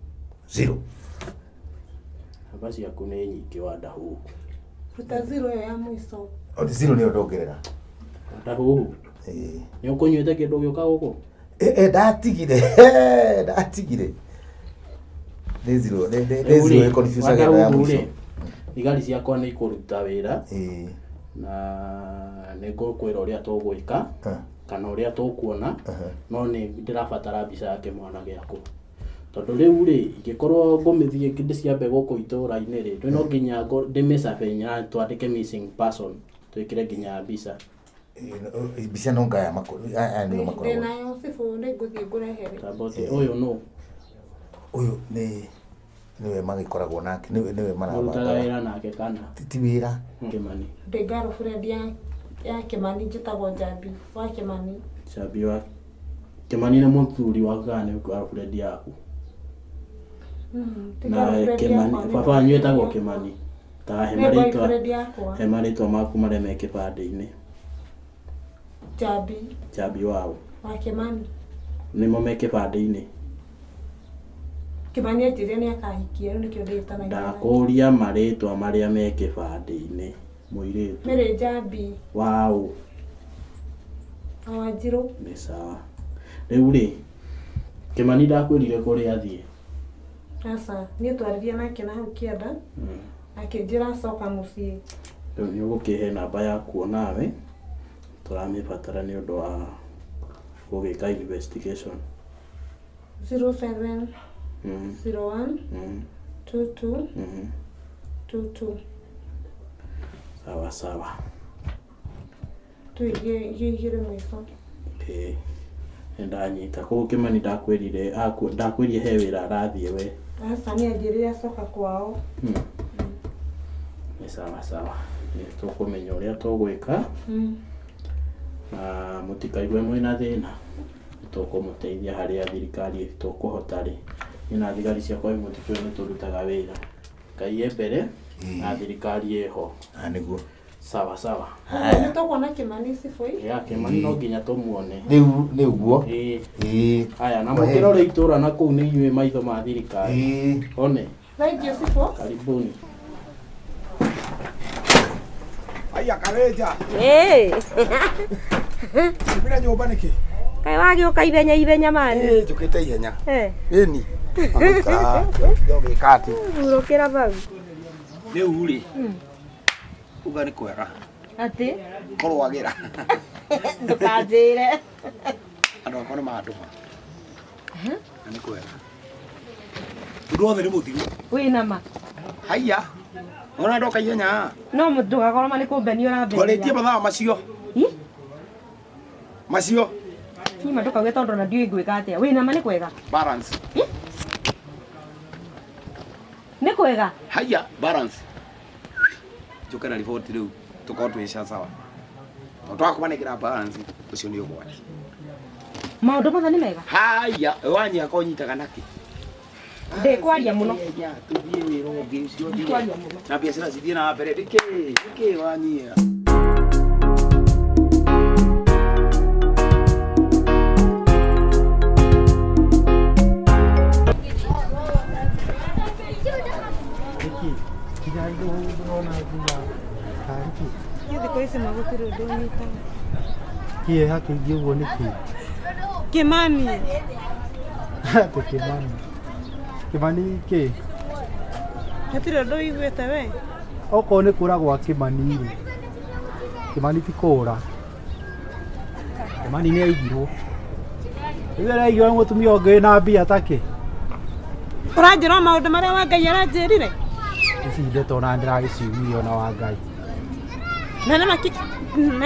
[SPEAKER 6] Namba ciaku nĩ nyingĩ Wandahuhu.
[SPEAKER 2] Ruta zero ĩyo ya mũico.
[SPEAKER 7] O, zero nĩyo ndongerera.
[SPEAKER 6] Wandahuhu. Nĩ ũkũnyuĩte kĩndũ ũgĩũka gũkũ?
[SPEAKER 7] Ndatigire ndatigire. Nĩ zero nĩ zero ĩ confuse ĩno ya
[SPEAKER 6] Wandahuhu
[SPEAKER 7] mũico.
[SPEAKER 6] rĩ, thigari ciakwa nĩ ikũruta wĩra na nĩ ngũkwĩra ũrĩa tũgwĩka kana ũrĩa tũkuona, no nĩ ndĩrabatara mbica ya kĩmwana gĩaku tondũ rĩu rĩ ingĩkorwo ngũmĩthiĩ ndĩciambe gũkũ itũũra-inĩ rĩ no nginya ndĩmĩcabe na twandĩke missing person twĩkĩre nginya mbica.
[SPEAKER 7] Mbica no ngaya aya nĩo
[SPEAKER 2] Ndĩ
[SPEAKER 7] makoragwo.
[SPEAKER 2] nayo cibũ nĩ ngũthiĩ ngũrehere.
[SPEAKER 6] Tamboti ũyũ nũ?
[SPEAKER 7] Ũyũ nĩ nĩwe magĩkoragwo nake nĩwe
[SPEAKER 6] Mũrutaga
[SPEAKER 7] marabangaga.
[SPEAKER 6] wĩra nake kana?
[SPEAKER 7] Ti wĩra.
[SPEAKER 6] Kimani.
[SPEAKER 2] Ndĩ girlfriend ya Kimani njĩtagwo Njambi wa Kimani.
[SPEAKER 6] Njambi wa Kimani nĩ mũthuri waku kana nĩ girlfriend yaku?
[SPEAKER 2] Ti
[SPEAKER 6] Na
[SPEAKER 2] girlfriend
[SPEAKER 6] Kimani
[SPEAKER 2] yakwa, nĩ
[SPEAKER 6] baba wanyu etagwo
[SPEAKER 2] boyfriend
[SPEAKER 6] Kimani. Ta he
[SPEAKER 2] Nĩ
[SPEAKER 6] marĩtwa
[SPEAKER 2] boyfriend yakwa.
[SPEAKER 6] he marĩtwa maku marĩa me kĩbandĩ-inĩ.
[SPEAKER 2] Njambi
[SPEAKER 6] Njambi wao.
[SPEAKER 2] wa Kimani.
[SPEAKER 6] Nĩmo me kĩbandĩ-inĩ.
[SPEAKER 2] Kimani anjĩrire nĩ akahikia rĩu nĩkĩo ndĩtanagia.
[SPEAKER 6] Ndakũria marĩtwa marĩa me kĩbandĩ-inĩ mũirĩtu.
[SPEAKER 2] Mary Njambi
[SPEAKER 6] Waũ.
[SPEAKER 2] wa Wanjirũ.
[SPEAKER 6] Nĩ sawa. Rĩu rĩ Kimani ndakwĩrire kũrĩa athiĩ.
[SPEAKER 2] Aca niĩ twaririe nake na hau kĩanda akĩnjĩra acoka mũciĩ.
[SPEAKER 6] Rĩu nĩ ũgũkĩhe namba yaku nawe tũramĩbatara nĩ ũndũ wa gũgĩka investigation.
[SPEAKER 2] 07 01 22 22.
[SPEAKER 6] Sawa sawa.
[SPEAKER 2] Tu igĩrĩ mũico.
[SPEAKER 6] Ĩĩ. Nĩndanyita. Koguo Kimani ndakwĩrire ndakwĩrire he wĩra arathiĩ we.
[SPEAKER 2] Aca nĩ anjĩrire acoka kwao.
[SPEAKER 6] Nĩ sawa sawa. Nĩ tũkũmenya ũrĩa tũgwĩka na mũtikaigue mwĩna thĩna. Nĩ tũkũmũteithia harĩa thirikari tũkũhota rĩ. Niĩ na thigari ciakwa mũtikũĩ nĩ tũrutaga wĩra. Ngai e mbere na thirikari ĩho.
[SPEAKER 7] Nĩguo.
[SPEAKER 6] Sawa sawa.
[SPEAKER 2] Nĩ tũkuona Kimani cibũ.
[SPEAKER 6] Ya Kimani no nginya tũmuone.
[SPEAKER 7] Rĩu nĩ ũguo.
[SPEAKER 6] Ĩĩ. Haya na mũkĩrore itũũra na kũu nĩ inyuĩ maitho ma thirikari. One.
[SPEAKER 2] Thank you cibũ.
[SPEAKER 6] Karibuni.
[SPEAKER 1] Aya karenja.
[SPEAKER 3] Ĩĩ.
[SPEAKER 1] Umire nyũmba nĩkĩ?
[SPEAKER 3] Kaĩ wagĩũka ithenya ithenya mani.
[SPEAKER 1] Ĩĩ njũkĩte ihenya. Ĩni. Magũikara ndogĩka atĩ.
[SPEAKER 3] Hurũkĩra bau.
[SPEAKER 1] Rĩu rĩ. Uga nĩ kwega.
[SPEAKER 3] Atĩ?
[SPEAKER 1] Kũrwagĩra.
[SPEAKER 3] Ndũkanjĩre.
[SPEAKER 1] Andũ akwa nĩ mandũma. Na nĩ kwega. Ũndũ wothe nĩ mũthiru.
[SPEAKER 3] Wĩna ma?
[SPEAKER 1] Haiya. Ona ndoka ihenya.
[SPEAKER 3] No ndũgakorwo ma nĩ kũmbenia ũrambenia.
[SPEAKER 1] Twarĩtie mathaa macio. Macio.
[SPEAKER 3] Nima ndũkauge tondũ na ndiũĩ ngwĩka atĩa. Wĩna ma nĩ kwega?
[SPEAKER 1] Balance.
[SPEAKER 3] Nĩ kwega?
[SPEAKER 1] Haiya, balance. Njũke na riboti rĩu tũkorwo twĩ sawa. Tondũ twakũmanengera balance ũcio nĩ ũgwati.
[SPEAKER 3] Maũndũ mothe nĩ mega?
[SPEAKER 1] Haiya, wanyiha ko ũnyitaga nakĩ?
[SPEAKER 3] Ndikwaria mũno.
[SPEAKER 1] Tũthiĩ wĩra ũngĩ ũcio ũthire.
[SPEAKER 3] Ndikwaria mũno.
[SPEAKER 1] Na biacara cithiĩ na mbere. Nĩkĩ? Nĩkĩ wanyiha?
[SPEAKER 8] Ndĩrona nginya tarĩ kĩ.
[SPEAKER 2] Niĩ thikũ ici magũtirĩ ũndũ ũnyitaga.
[SPEAKER 8] Kĩeha kĩingĩ ũguo nĩ kĩ?
[SPEAKER 2] Kĩmani.
[SPEAKER 8] Atĩ Kĩmani. Kĩmani kĩ?
[SPEAKER 2] Hatirĩ ũndũ ũiguĩte we?
[SPEAKER 8] Okorwo nĩ kũra gwa Kĩmani rĩ, Kĩmani ti kũra. Kĩmani nĩ aigirwo. Rĩu araigirwo nĩ mũtumia ũngĩ wĩna mbia takĩ.
[SPEAKER 2] Ũranjĩra o maũndũ marĩa Wangai aranjĩrire?
[SPEAKER 8] Ici ndeto ona ndĩragĩciiguire ona Wangai.
[SPEAKER 2] Na nĩ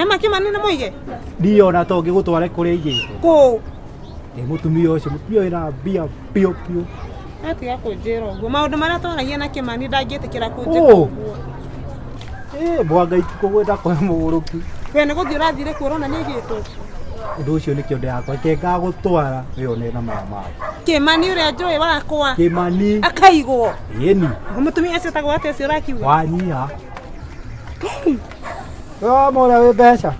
[SPEAKER 2] ma Kĩmani nĩ mũige?
[SPEAKER 8] Niĩ ona to ngĩgũtware kũrĩa aigĩtwo.
[SPEAKER 2] Kũ?
[SPEAKER 8] Ĩ mũtumia ũcio, mũtumia wĩna mbia biũ biũ.
[SPEAKER 2] Atiga kũnjĩra ũguo. Maũndũ marĩa twaragia na Kĩmani ndangĩtĩkĩra kũnjĩka
[SPEAKER 8] Ũ.
[SPEAKER 2] ũguo.
[SPEAKER 8] Ĩ Mwangai ti kũgwĩta kwĩ mũgũrũki.
[SPEAKER 2] We nĩ gũthiĩ ũrathire kuo ũrona nĩ aigĩtwo?
[SPEAKER 8] Ũndũ ũcio nĩkĩo ndĩrakwa reke ngagũtwara wĩone na maya maku.
[SPEAKER 2] Kĩmani ũrĩa njũĩ wakwa.
[SPEAKER 8] Kĩmani.
[SPEAKER 2] Akaigwo.
[SPEAKER 8] Ĩni.
[SPEAKER 2] Mũtumia ũcio etagwo atĩa ũcio ũrakiuga?
[SPEAKER 8] Wanyiha. Wama ũrĩa wĩ mbeca.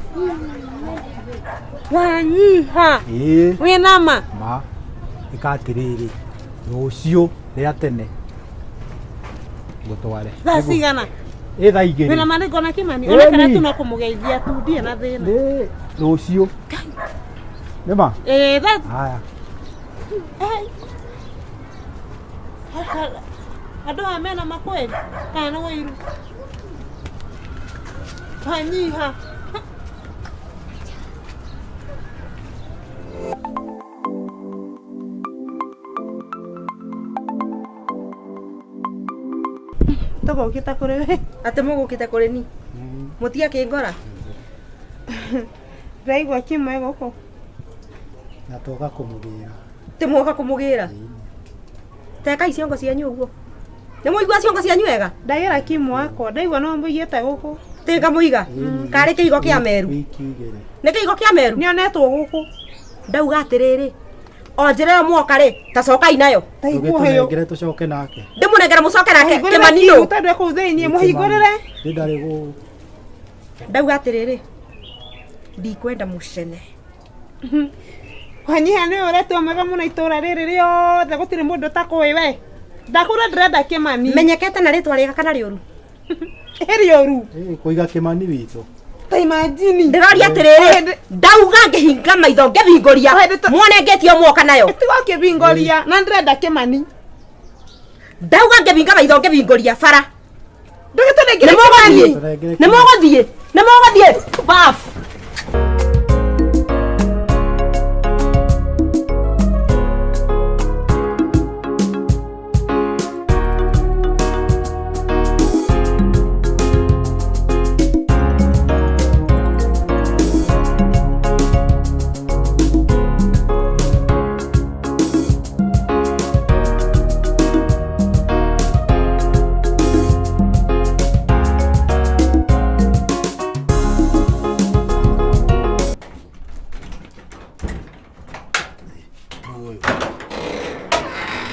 [SPEAKER 2] Wanyiha.
[SPEAKER 8] Ĩĩ.
[SPEAKER 2] Wĩna ma?
[SPEAKER 8] Ma. Ĩka atĩrĩrĩ, rũciũ rĩa tene ngũtware.
[SPEAKER 2] Thaa cigana?
[SPEAKER 8] Ĩ thaa igĩrĩ.
[SPEAKER 2] Wĩna ma nĩngona Kĩmani?
[SPEAKER 8] Ĩni.
[SPEAKER 2] Ona kana tu no kũmũgeithia tu ndirĩ na thĩna.
[SPEAKER 8] Nĩ rũciũ. Nĩ ma?
[SPEAKER 2] Ĩĩ thaa
[SPEAKER 8] Haya.
[SPEAKER 2] Andũ aya mena makweli kana nĩ wũiru? Wanyiha. Tũgũkĩte kũrĩ we.
[SPEAKER 3] Atĩ mũgũkĩte kũrĩ ni? Mũtiakĩngora?
[SPEAKER 2] Ndĩraigua kĩmwe gũkũ.
[SPEAKER 8] Na toka kũmũgĩra.
[SPEAKER 3] Tĩ mwoka kũmũgĩra? Tekai ciongo cianyu ũguo. Nĩ mũigua ciongo cianyu wega?
[SPEAKER 2] Ndagĩra kimwe wakwa, ndaigua no mũigĩte gũkũ.
[SPEAKER 3] Tĩ ngamũiga? Karĩ kĩigo kĩa Meru?
[SPEAKER 8] Wiki igĩrĩ.
[SPEAKER 3] Nĩ kĩigo kĩa Meru?
[SPEAKER 2] Nĩonetwo gũkũ.
[SPEAKER 3] Ndauga atĩrĩrĩ, o njĩra ĩyo mwoka rĩ, ta cokai nayo.
[SPEAKER 8] Ndũgĩtũnengere tũcoke nake.
[SPEAKER 3] Ndĩmũnengere mũcoke nake
[SPEAKER 2] Mũhingũrĩre
[SPEAKER 3] Kĩmani
[SPEAKER 2] kiu
[SPEAKER 3] nũ?
[SPEAKER 2] tondũ e kũu thĩiniĩ, mũhingũrĩre.
[SPEAKER 8] Nĩ ndarĩ gũkũ.
[SPEAKER 3] Ndauga atĩrĩrĩ, ndikwenda mũcene.
[SPEAKER 2] Wanyiha nĩwe ũretua mwega mũno itũra rĩrĩ rĩothe gũtirĩ mũndũ ũtakũĩ we. Ndakũra ndĩrenda Kĩmani.
[SPEAKER 3] Menyekete na rĩtwa rĩega kana rĩũru?
[SPEAKER 2] Rĩũru.
[SPEAKER 8] Ĩ kũiga Kĩmani witũ.
[SPEAKER 2] Ta imagine.
[SPEAKER 3] Ndĩroria atĩrĩrĩ, ndauga ngĩhinga maitho ngĩthingũria, muone ngĩtio mwoka nayo.
[SPEAKER 2] Tiga ũkĩbingũria, na ndĩrenda Kĩmani.
[SPEAKER 3] Ndauga ngĩhinga maitho ngĩthingũria bara.
[SPEAKER 2] Ndũgĩtũnengere
[SPEAKER 3] Nĩ mũgũthiĩ.
[SPEAKER 2] Kĩmani.
[SPEAKER 3] Nĩ mũgũthiĩ. Nĩ mũgũthiĩ. Bafu.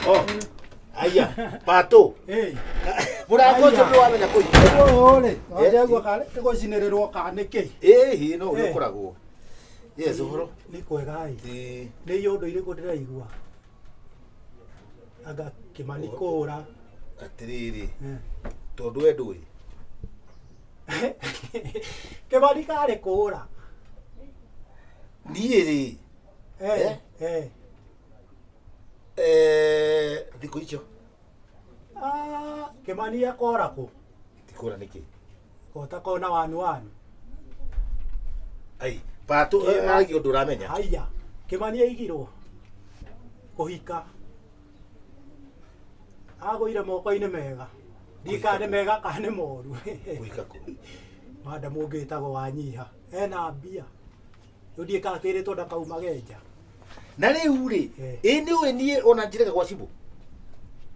[SPEAKER 7] Oh, aya, pato. Mũrango ũcio nĩ wamenya kũiga.
[SPEAKER 8] Ũyũ rĩ, wanjagua karĩ gũcinĩrĩrwo kana nĩkĩ?
[SPEAKER 7] Ĩĩ, no ũrĩa ũkoragwo. Yes, ũhoro.
[SPEAKER 8] Nĩ kwega ĩ. Nĩ iũndũ irĩkũ ndĩraigua? Anga Kĩmani kũra.
[SPEAKER 7] Atĩrĩrĩ, tondũ we ndũĩ.
[SPEAKER 8] Kĩmani karĩ kũra.
[SPEAKER 7] Niĩ rĩ,
[SPEAKER 8] Eh, eh.
[SPEAKER 7] thikũ icio
[SPEAKER 8] Ah, Kĩmani akora kũ?
[SPEAKER 7] ti kũra nĩkĩ?
[SPEAKER 8] Kota kona wanu wanu.
[SPEAKER 7] Ai, pato aragia ũndũ ũramenya.
[SPEAKER 8] Haiya, Kĩmani aigirwo kũhika. Agũire moko-inĩ mega. Ndiũĩ kana nĩ mega kana nĩ moru.
[SPEAKER 7] Kũhika kũ?
[SPEAKER 8] Manda mũngĩ wĩtagwo Wanyiha. Ena mbia. Rĩu ndiũĩ kana kĩrĩtwo ndakaumage nja.
[SPEAKER 7] Na rĩu rĩ, ĩ nĩ ũĩ niĩ ona njiraga gwa cibũ.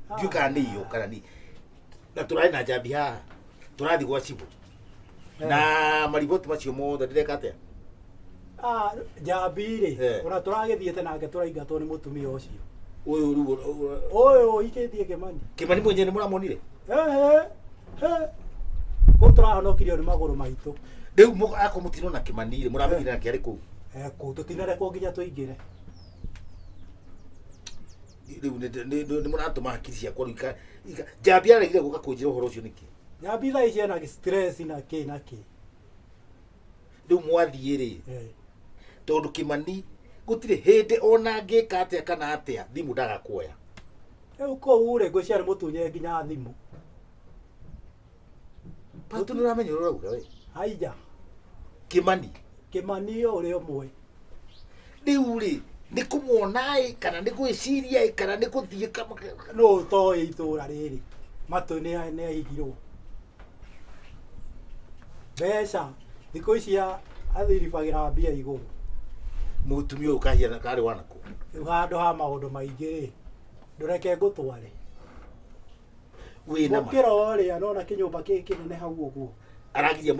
[SPEAKER 7] Ndiũĩ kana nĩ iyo kana nĩ na tũrarĩ na njambi haha. Tũrathiĩ gwa cibũ. Na mariboti macio mothe ndĩreka atĩa?
[SPEAKER 8] Ah, njambi rĩ, ona tũragĩthiĩte nake tũraingatwo nĩ mũtumia ũcio.
[SPEAKER 7] Ũyũ rĩu
[SPEAKER 8] Ũyũ ũhikĩtie Kĩmani.
[SPEAKER 7] Kĩmani mwenyewe nĩ mũramuonire?
[SPEAKER 8] Ehe. He. Kũu tũrahonokirio nĩ magũrũ maitũ.
[SPEAKER 7] Rĩu akorwo mũtinona Kĩmani rĩ, mũramenyire nake arĩ kũu.
[SPEAKER 8] Kũu tũtinarekwo nginya tũingĩre.
[SPEAKER 7] Rĩu nĩ mũratũma hakiri ciakwa rĩu njambi aregire gũka kũnjĩra ũhoro ũcio nĩkĩ?
[SPEAKER 8] Nyambi thaa ici ena stress na kĩ na kĩ.
[SPEAKER 7] Rĩu mwathiĩ rĩ,
[SPEAKER 8] Eh.
[SPEAKER 7] tondũ Kĩmani gũtirĩ hĩndĩ ona angĩka atĩa kana atĩa thimũ ndagakuoya.
[SPEAKER 8] Rĩu kũu rĩ ngwĩciria nĩ mũtunye nginya thimũ.
[SPEAKER 7] Pastor nĩ ũramenya ũrĩa ũrauga we?
[SPEAKER 8] Aija.
[SPEAKER 7] Kĩmani.
[SPEAKER 8] Kĩmani o ũrĩa ũmwe.
[SPEAKER 7] Rĩu rĩ, nĩ kũmuona ĩ kana nĩ gwĩciria ĩ kana nĩ gũthiĩ kama
[SPEAKER 8] Nũ ũtoĩ itũra rĩrĩ matũ nĩ nĩ aigirwo. Mbeca thikũ ici athiribagĩra mbia igũrũ.
[SPEAKER 7] Mũtumia ũyũ kahiana karĩ wanakũ?
[SPEAKER 8] Rĩu handũ ha maũndũ maingĩ rĩ, ndũreke ngũtware.
[SPEAKER 7] Wĩna ma.
[SPEAKER 8] Gũkĩra ũrĩa nona kĩnyũmba kĩ kĩnene hau ũguo.
[SPEAKER 7] Aragiria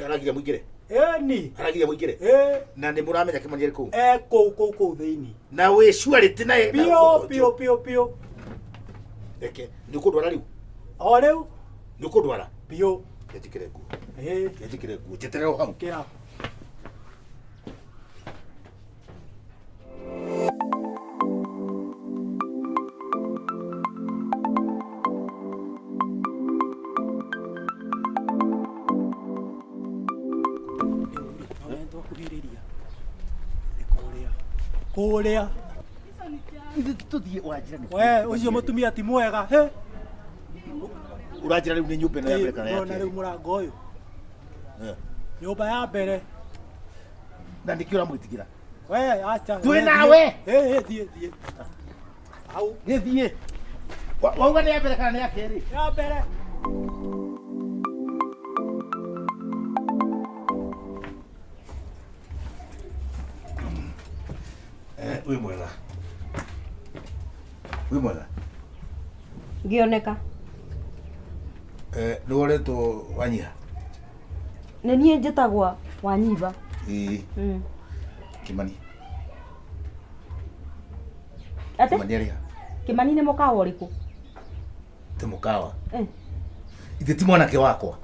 [SPEAKER 7] aragiria mũingĩre.
[SPEAKER 8] Ĩni.
[SPEAKER 7] Aragiria mũingĩre.
[SPEAKER 8] Ĩ.
[SPEAKER 7] Na nĩ mũramenya Kĩmani arĩ kũu?
[SPEAKER 8] E kũu kũu kũu thĩinĩ.
[SPEAKER 7] Na wĩ surety naye?
[SPEAKER 8] Biũ biũ biũ biũ.
[SPEAKER 7] Reke, nĩ ũkũndwara rĩu?
[SPEAKER 8] O rĩu.
[SPEAKER 7] Nĩ ũkũndwara?
[SPEAKER 8] Biũ.
[SPEAKER 7] Njĩkĩre nguo.
[SPEAKER 8] Ĩ.
[SPEAKER 7] Njĩkĩre nguo. Njeterera o hau.
[SPEAKER 8] Kĩra. Twakuhĩrĩria nĩ kũrĩa kũrĩa
[SPEAKER 7] Tũthiĩ ũranjĩra nĩ
[SPEAKER 8] we ũcio mũtumia ti mwega he
[SPEAKER 7] Ũranjĩra rĩu nĩ nyũmba ĩno ya mbere kana ya
[SPEAKER 8] Ndĩrona rĩu
[SPEAKER 7] kerĩ?
[SPEAKER 8] mũrango ũyũ
[SPEAKER 7] Eh.
[SPEAKER 8] nyũmba ya mbere
[SPEAKER 7] Na nĩkĩo ũramwĩtigĩra?
[SPEAKER 8] we acha
[SPEAKER 7] Twĩ
[SPEAKER 8] we, thiĩ.
[SPEAKER 7] nawe.
[SPEAKER 8] Ĩ, ĩ, thiĩ thiĩ hau
[SPEAKER 7] Gĩthiĩ. Wauga nĩ ya mbere kana nĩ ya kerĩ?
[SPEAKER 8] Ya mbere.
[SPEAKER 7] Eh, wĩ mwega. Wĩ mwega.
[SPEAKER 3] Ngĩoneka.
[SPEAKER 7] Eh, nĩ woretwo Wanyiha?
[SPEAKER 3] Nĩ niĩ njĩtagwo Wanyiba.
[SPEAKER 7] Ĩĩ.
[SPEAKER 3] Mm.
[SPEAKER 7] Kĩmani.
[SPEAKER 3] Atĩ?
[SPEAKER 7] Kĩmani arĩ ha?
[SPEAKER 3] Kĩmani nĩ mũkawa ũrĩkũ?
[SPEAKER 7] Ti mũkawa.
[SPEAKER 3] Eh.
[SPEAKER 7] Ithe ti mwanake wakwa.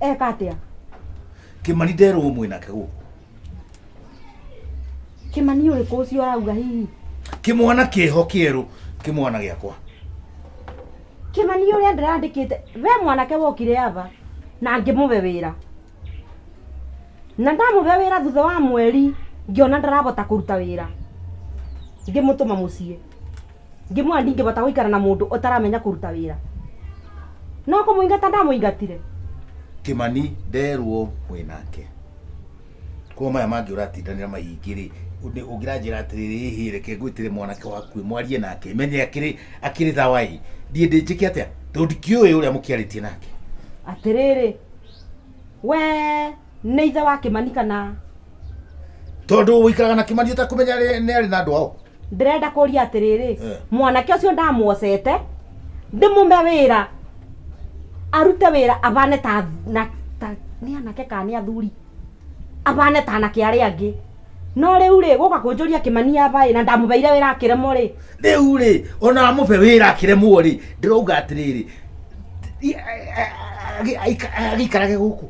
[SPEAKER 3] Eka atĩa?
[SPEAKER 7] Kĩmani nderwo mwĩ nake gũkũ.
[SPEAKER 3] Kĩmani ũrĩkũ ũcio ũrauga hihi?
[SPEAKER 7] Kĩmwana kĩho kĩerũ, kĩmwana gĩakwa.
[SPEAKER 3] Kĩmani ũrĩa ndĩrandĩkĩte, we mwanake wokire aba na ngĩmũhe wĩra. Na ndamũhe wĩra thutha wa mweri ngĩona ndarabota kũruta wĩra. Ngĩmũtũma mũciĩ. Ngĩmwĩra ndingĩbota gũikara na mũndũ ũtaramenya kũruta wĩra. No kũmũingata ndamũingatire.
[SPEAKER 7] Kĩmani nderwo mwĩ nake. Koguo maya mangĩ ũratindanĩra maingĩ rĩ, ũngĩranjĩra atĩrĩrĩ, ĩhĩ reke ngwĩtĩre mwanake waku mwarie nake, menye akĩrĩ akĩrĩ thawa ĩ. Ndiĩ ndĩ njĩke atĩa? Tondũ ndikĩũĩ ũrĩa mũkĩarĩtie nake.
[SPEAKER 3] Atĩrĩrĩ, we nĩ ithe wa Kĩmani kana?
[SPEAKER 7] Tondũ ũikaraga na Kĩmani ũtakũmenya nĩ arĩ na andũ ao.
[SPEAKER 3] Ndĩrenda kũria atĩrĩrĩ,
[SPEAKER 7] Eh.
[SPEAKER 3] mwanake ũcio ndamwocete ndĩmũme wĩra arute wĩra abane ta na ta nĩ anake kana nĩ athuri abane ta anake arĩa angĩ no rĩu rĩ gũka kũnjũria Kĩmani aba ĩ na ndamũbeire wĩra akĩremwo rĩ
[SPEAKER 7] Rĩu rĩ ona wamũbe wĩra akĩremwo rĩ ndĩrauga atĩrĩrĩ agĩikarage gũkũ.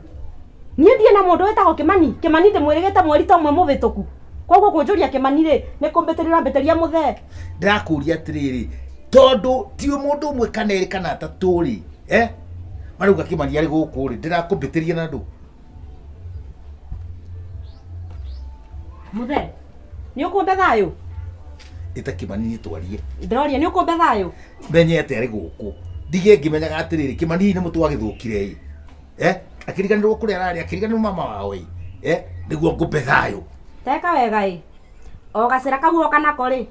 [SPEAKER 3] Niĩ ndiĩ na mũndũ wĩtagwo Kĩmani. Kĩmani ndĩmwĩrĩgĩte mweri ta ũmwe mũhĩtũku. Koguo kũnjũria Kĩmani rĩ nĩ kũmbĩtĩria ũrambĩtĩria mũthee.
[SPEAKER 7] Ndĩrakũria atĩrĩrĩ tondũ ti mũndũ ũmwe kana erĩ kana atatũ rĩ eh marauga Kĩmani arĩ gũkũ rĩ ndĩrakũmbĩtĩria na ndũ.
[SPEAKER 3] Mũthee nĩ ũkũmbe thayũ?
[SPEAKER 7] Ĩta Kĩmani niĩ twarie.
[SPEAKER 3] Ndĩroria nĩ ũkũmbe thayũ?
[SPEAKER 7] Menye atĩ arĩ gũkũ. Ndige ngĩmenyaga atĩrĩrĩ Kĩmani hihi nĩ mũtwe wagĩthũkire ĩ. Eh akĩriganĩrwo kũrĩa ararĩ akĩriganĩrwo mama wao ĩ. Eh nĩguo ngũmbe thayũ.
[SPEAKER 3] Teka wega ĩ. O gacĩra kau woka nako rĩ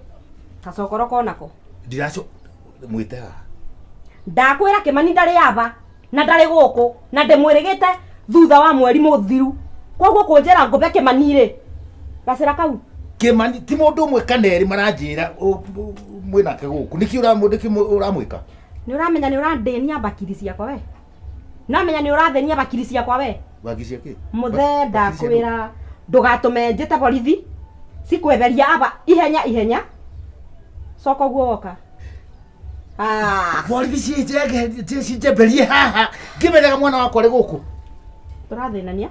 [SPEAKER 3] gacokoro konako.
[SPEAKER 7] Ndiraco mwĩte haha.
[SPEAKER 3] Ndakwĩra Kĩmani ndarĩ aba na ndarĩ gũkũ na ndĩmwĩrĩgĩte thutha wa mweri mũthiru. Koguo kũnjĩra ngũbe Kĩmani rĩ gacĩra kau.
[SPEAKER 7] Kĩmani ti mũndũ ũmwe kana erĩ maranjĩra mwĩ nake gũkũ. Nĩkĩ ũramwĩka?
[SPEAKER 3] Nĩ ũramenya nĩ ũrandĩnia bakiri ciakwa we. Nĩ ũramenya nĩ ũrathĩnia bakiri ciakwa we.
[SPEAKER 7] Bagi cia kĩ?
[SPEAKER 3] Mũthee ndakwĩra ndũgatũme njĩte borithi cikwetheria aba ihenya ihenya. Coka ũguo woka. Ah.
[SPEAKER 7] Borithi cinjemberie haha ngĩmenyaga mwana wakwa arĩ gũkũ.
[SPEAKER 3] Tũrathĩnania.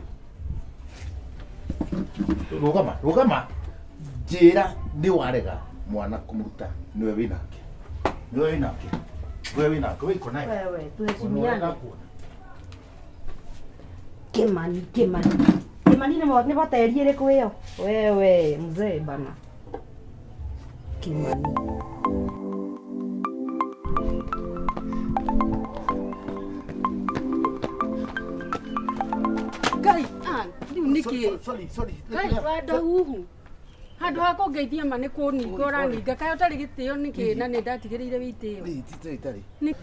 [SPEAKER 7] Rũgama, rũgama. Njĩra nĩ warega mwana kũmũruta nĩwe wĩ nake. Nĩwe wĩ nake. Wewe wĩnake, we iko naye.
[SPEAKER 3] Wewe tuheshimiane. Kimani, Kimani. Kimani nĩ hoteli ĩrĩkũ ĩyo? Wewe mzee bana. Kimani.
[SPEAKER 9] Ngai Ann, rĩu nĩkĩ
[SPEAKER 7] Sorry, sorry.
[SPEAKER 9] Ngai wanda huhu handå ha kå ngeithia ma nä kå ninga å raninga kaä å tarä gä tä o nä kä na nä ndatigä rä ire wä itä o
[SPEAKER 7] Itarĩ.
[SPEAKER 9] nä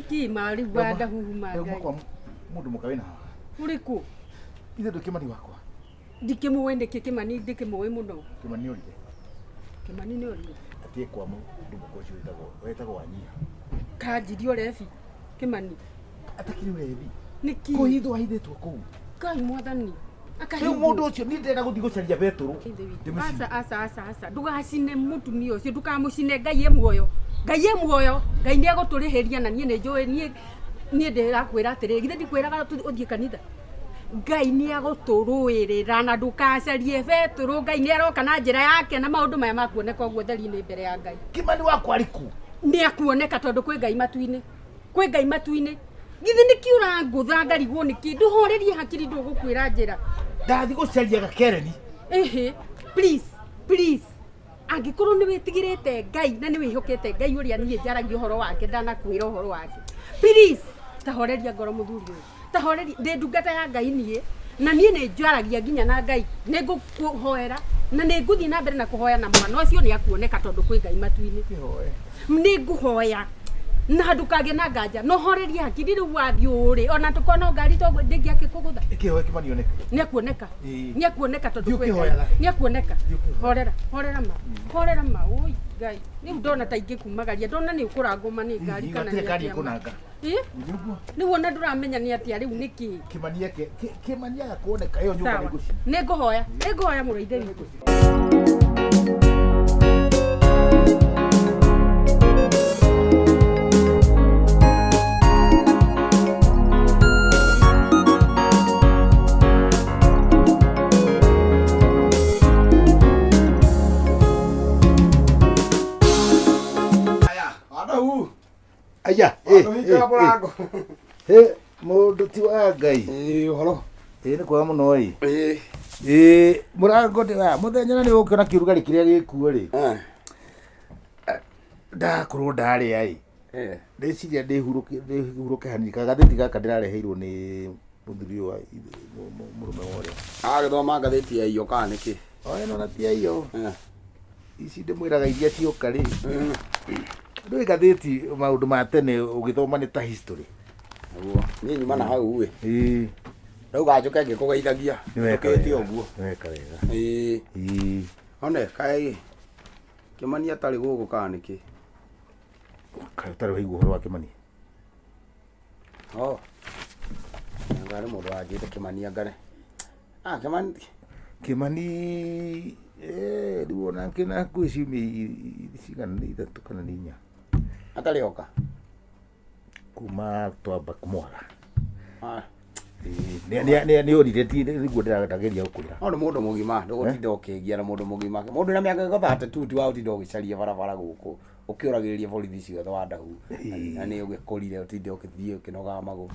[SPEAKER 9] kä ma rä u wanda huhu ma
[SPEAKER 7] Rĩu
[SPEAKER 9] Ngai
[SPEAKER 7] kwa mũndũ mũka wĩna haha.
[SPEAKER 9] å rä kå
[SPEAKER 7] Ithe ndũ Kĩmani wakwa.
[SPEAKER 9] ndikä må ä nä kä kä mani ndikä må ä må no
[SPEAKER 7] Kĩmani orire.
[SPEAKER 9] kä mani nä å rire
[SPEAKER 7] Athiĩ kwa mũndũ mũka ũcio wĩtagwo Wanyiha.
[SPEAKER 9] kanjirie å rebi kä mani
[SPEAKER 7] Atakĩrĩ ũrebi.
[SPEAKER 9] nä kä
[SPEAKER 7] Kũhithwo ahithĩtwo kũu.
[SPEAKER 9] Ngai mwathani
[SPEAKER 7] Rĩu mũndũ ũcio niĩ ndĩrenda gũthiĩ gũcaria betũrũ.
[SPEAKER 9] Aca aca aca aca ndugacine mutumia ucio ndukamucine Ngai e muoyo, Ngai e muoyo, Ngai nĩ egũtũrĩhĩria na niĩ nĩ njũĩ niĩ niĩ ndĩrakwĩra atĩrĩrĩ githĩ ndikwĩraga ũthiĩ kanitha Ngai nĩ egũtũrũĩrĩra na ndũkacarie betũrũ Ngai nĩ aroka na njĩra yake na maũndũ maya makuoneka ũguo theri-inĩ mbere ya Ngai.
[SPEAKER 7] Kĩmani wakwa arĩ kũ?
[SPEAKER 9] Nĩ akuoneka tondũ kwĩ Ngai matu-inĩ, kwĩ Ngai matu-inĩ. Githĩ nĩkĩ ũrangũtha ngarigwo nĩkĩ? Ndũhorerie hakiri ndũgũkwĩra njĩra.
[SPEAKER 7] Ndathiĩ gũcaria gakereni.
[SPEAKER 9] Ĩhĩ, please, please. Angĩkorwo nĩ wĩtigĩrĩte Ngai na nĩ wĩhokete Ngai ũrĩa niĩ njaragia ũhoro wake ndanakwĩra ũhoro wake. Please, tahoreria ngoro mũthuri ũyũ. Tahoreria, ndĩ ndungata ya Ngai niĩ na niĩ nĩ njaragia nginya na Ngai. Nĩ ngũkũhoera na nĩ ngũthiĩ na mbere na kũhoya na mwana ũcio nĩ akuoneka tondũ kwĩ Ngai matu-inĩ. Nĩ ngũhoya na ndũkagĩe na nganja no horerie hakiri rĩu wathiĩ ũrĩ ona tũkorwo no ngari to ndĩngĩakĩkũgũtha.
[SPEAKER 7] Ĩkĩhoe Kĩmani oneke.
[SPEAKER 9] Nĩ akuoneka.
[SPEAKER 7] Ĩĩ.
[SPEAKER 9] Nĩ akuoneka tondũ
[SPEAKER 7] Thiĩ
[SPEAKER 9] kwĩ Ngai.
[SPEAKER 7] ũkĩhoyaga.
[SPEAKER 9] Nĩ akuoneka. Horera, horera ma. Horera ma. Oi Ngai. Rĩu ndona ta ingĩkumagaria ndona nĩ ũkũrangwo nĩ ngari kana
[SPEAKER 7] Hatirĩ
[SPEAKER 9] nĩ
[SPEAKER 7] ngari
[SPEAKER 9] atĩa ma.
[SPEAKER 7] ĩkũnanga.
[SPEAKER 9] Ĩ? Rĩu ona ndũramenya nĩ atĩa rĩu nĩkĩ?
[SPEAKER 7] Kĩmani eke Kĩmani aga kuoneka ĩyo nyũmba
[SPEAKER 9] Sawa.
[SPEAKER 7] nĩ ngũcina.
[SPEAKER 9] Nĩ ngũhoya. Nĩ ngũhoya mũrũ wa ithe witũ.
[SPEAKER 1] Adahu.
[SPEAKER 7] Aya,
[SPEAKER 1] Andũ hingũra mũrango.
[SPEAKER 7] He, mũndũ ti wa Ngai.
[SPEAKER 1] Ĩĩ ũhoro.
[SPEAKER 7] Ĩĩ nĩ kwega mũno ĩ.
[SPEAKER 1] Ĩĩ.
[SPEAKER 7] Ĩĩ mũrango ndĩ wa mũthenya na nĩ ũkĩona kĩrugarĩ kĩrĩa gĩkuo rĩ. Ndakorwo ndarĩa ĩ. Ndĩciria ndĩhurũke hanini kagathĩti gaka ndĩrareheirwo nĩ mũthuri ũyũ wa mũrũme wa ũrĩa.
[SPEAKER 1] Agĩthoma ngathĩti ya iyo kana nĩkĩ?
[SPEAKER 7] O ĩno na ti ya iyo. Ici ndĩmwĩraga iria cioka rĩ. Ndũĩ ngathĩti maũndũ ma tene ũgĩthoma nĩ ta history.
[SPEAKER 1] Nĩguo. Niĩ nyuma na hau ĩ.
[SPEAKER 7] Ĩĩ.
[SPEAKER 1] Rĩu ganjũke ngĩkũgeithagia.
[SPEAKER 7] Nĩ weka
[SPEAKER 1] Ndũkĩte
[SPEAKER 7] wega.
[SPEAKER 1] ũguo.
[SPEAKER 7] Nĩ weka wega.
[SPEAKER 1] Ĩĩ.
[SPEAKER 7] Ĩĩ.
[SPEAKER 1] One kaĩ Kĩmani atarĩ gũkũ kana nĩkĩ?
[SPEAKER 7] Kaĩ ũtarĩ waigua ũhoro wa Kĩmani?
[SPEAKER 1] Oh. Anga nĩ mũndũ wanjĩte Kĩmani angane. Ah, Kĩmani
[SPEAKER 7] Kĩmani rĩu ona kĩna hakuhĩ ciumia cigana nĩ ithatũ kana nĩ inya.
[SPEAKER 1] Atarĩ oka?
[SPEAKER 7] Kuma twamba kũmwaga.
[SPEAKER 1] Ah.
[SPEAKER 7] Nĩ orire ti nĩguo ndĩrageria gũkwĩra.
[SPEAKER 1] No nĩ mũndũ mũgima ndũgũtinda ũkĩgia na mũndũ mũgima. Mũndũ na mĩaka 32 ti wa gũtinda ũgĩcaria barabara gũkũ ũkĩũragĩrĩria borithi ciothe wa Ndahu. Na nĩ ũgĩkũrire ũtinde ũkĩthiĩ ũkĩnogaga magũrũ.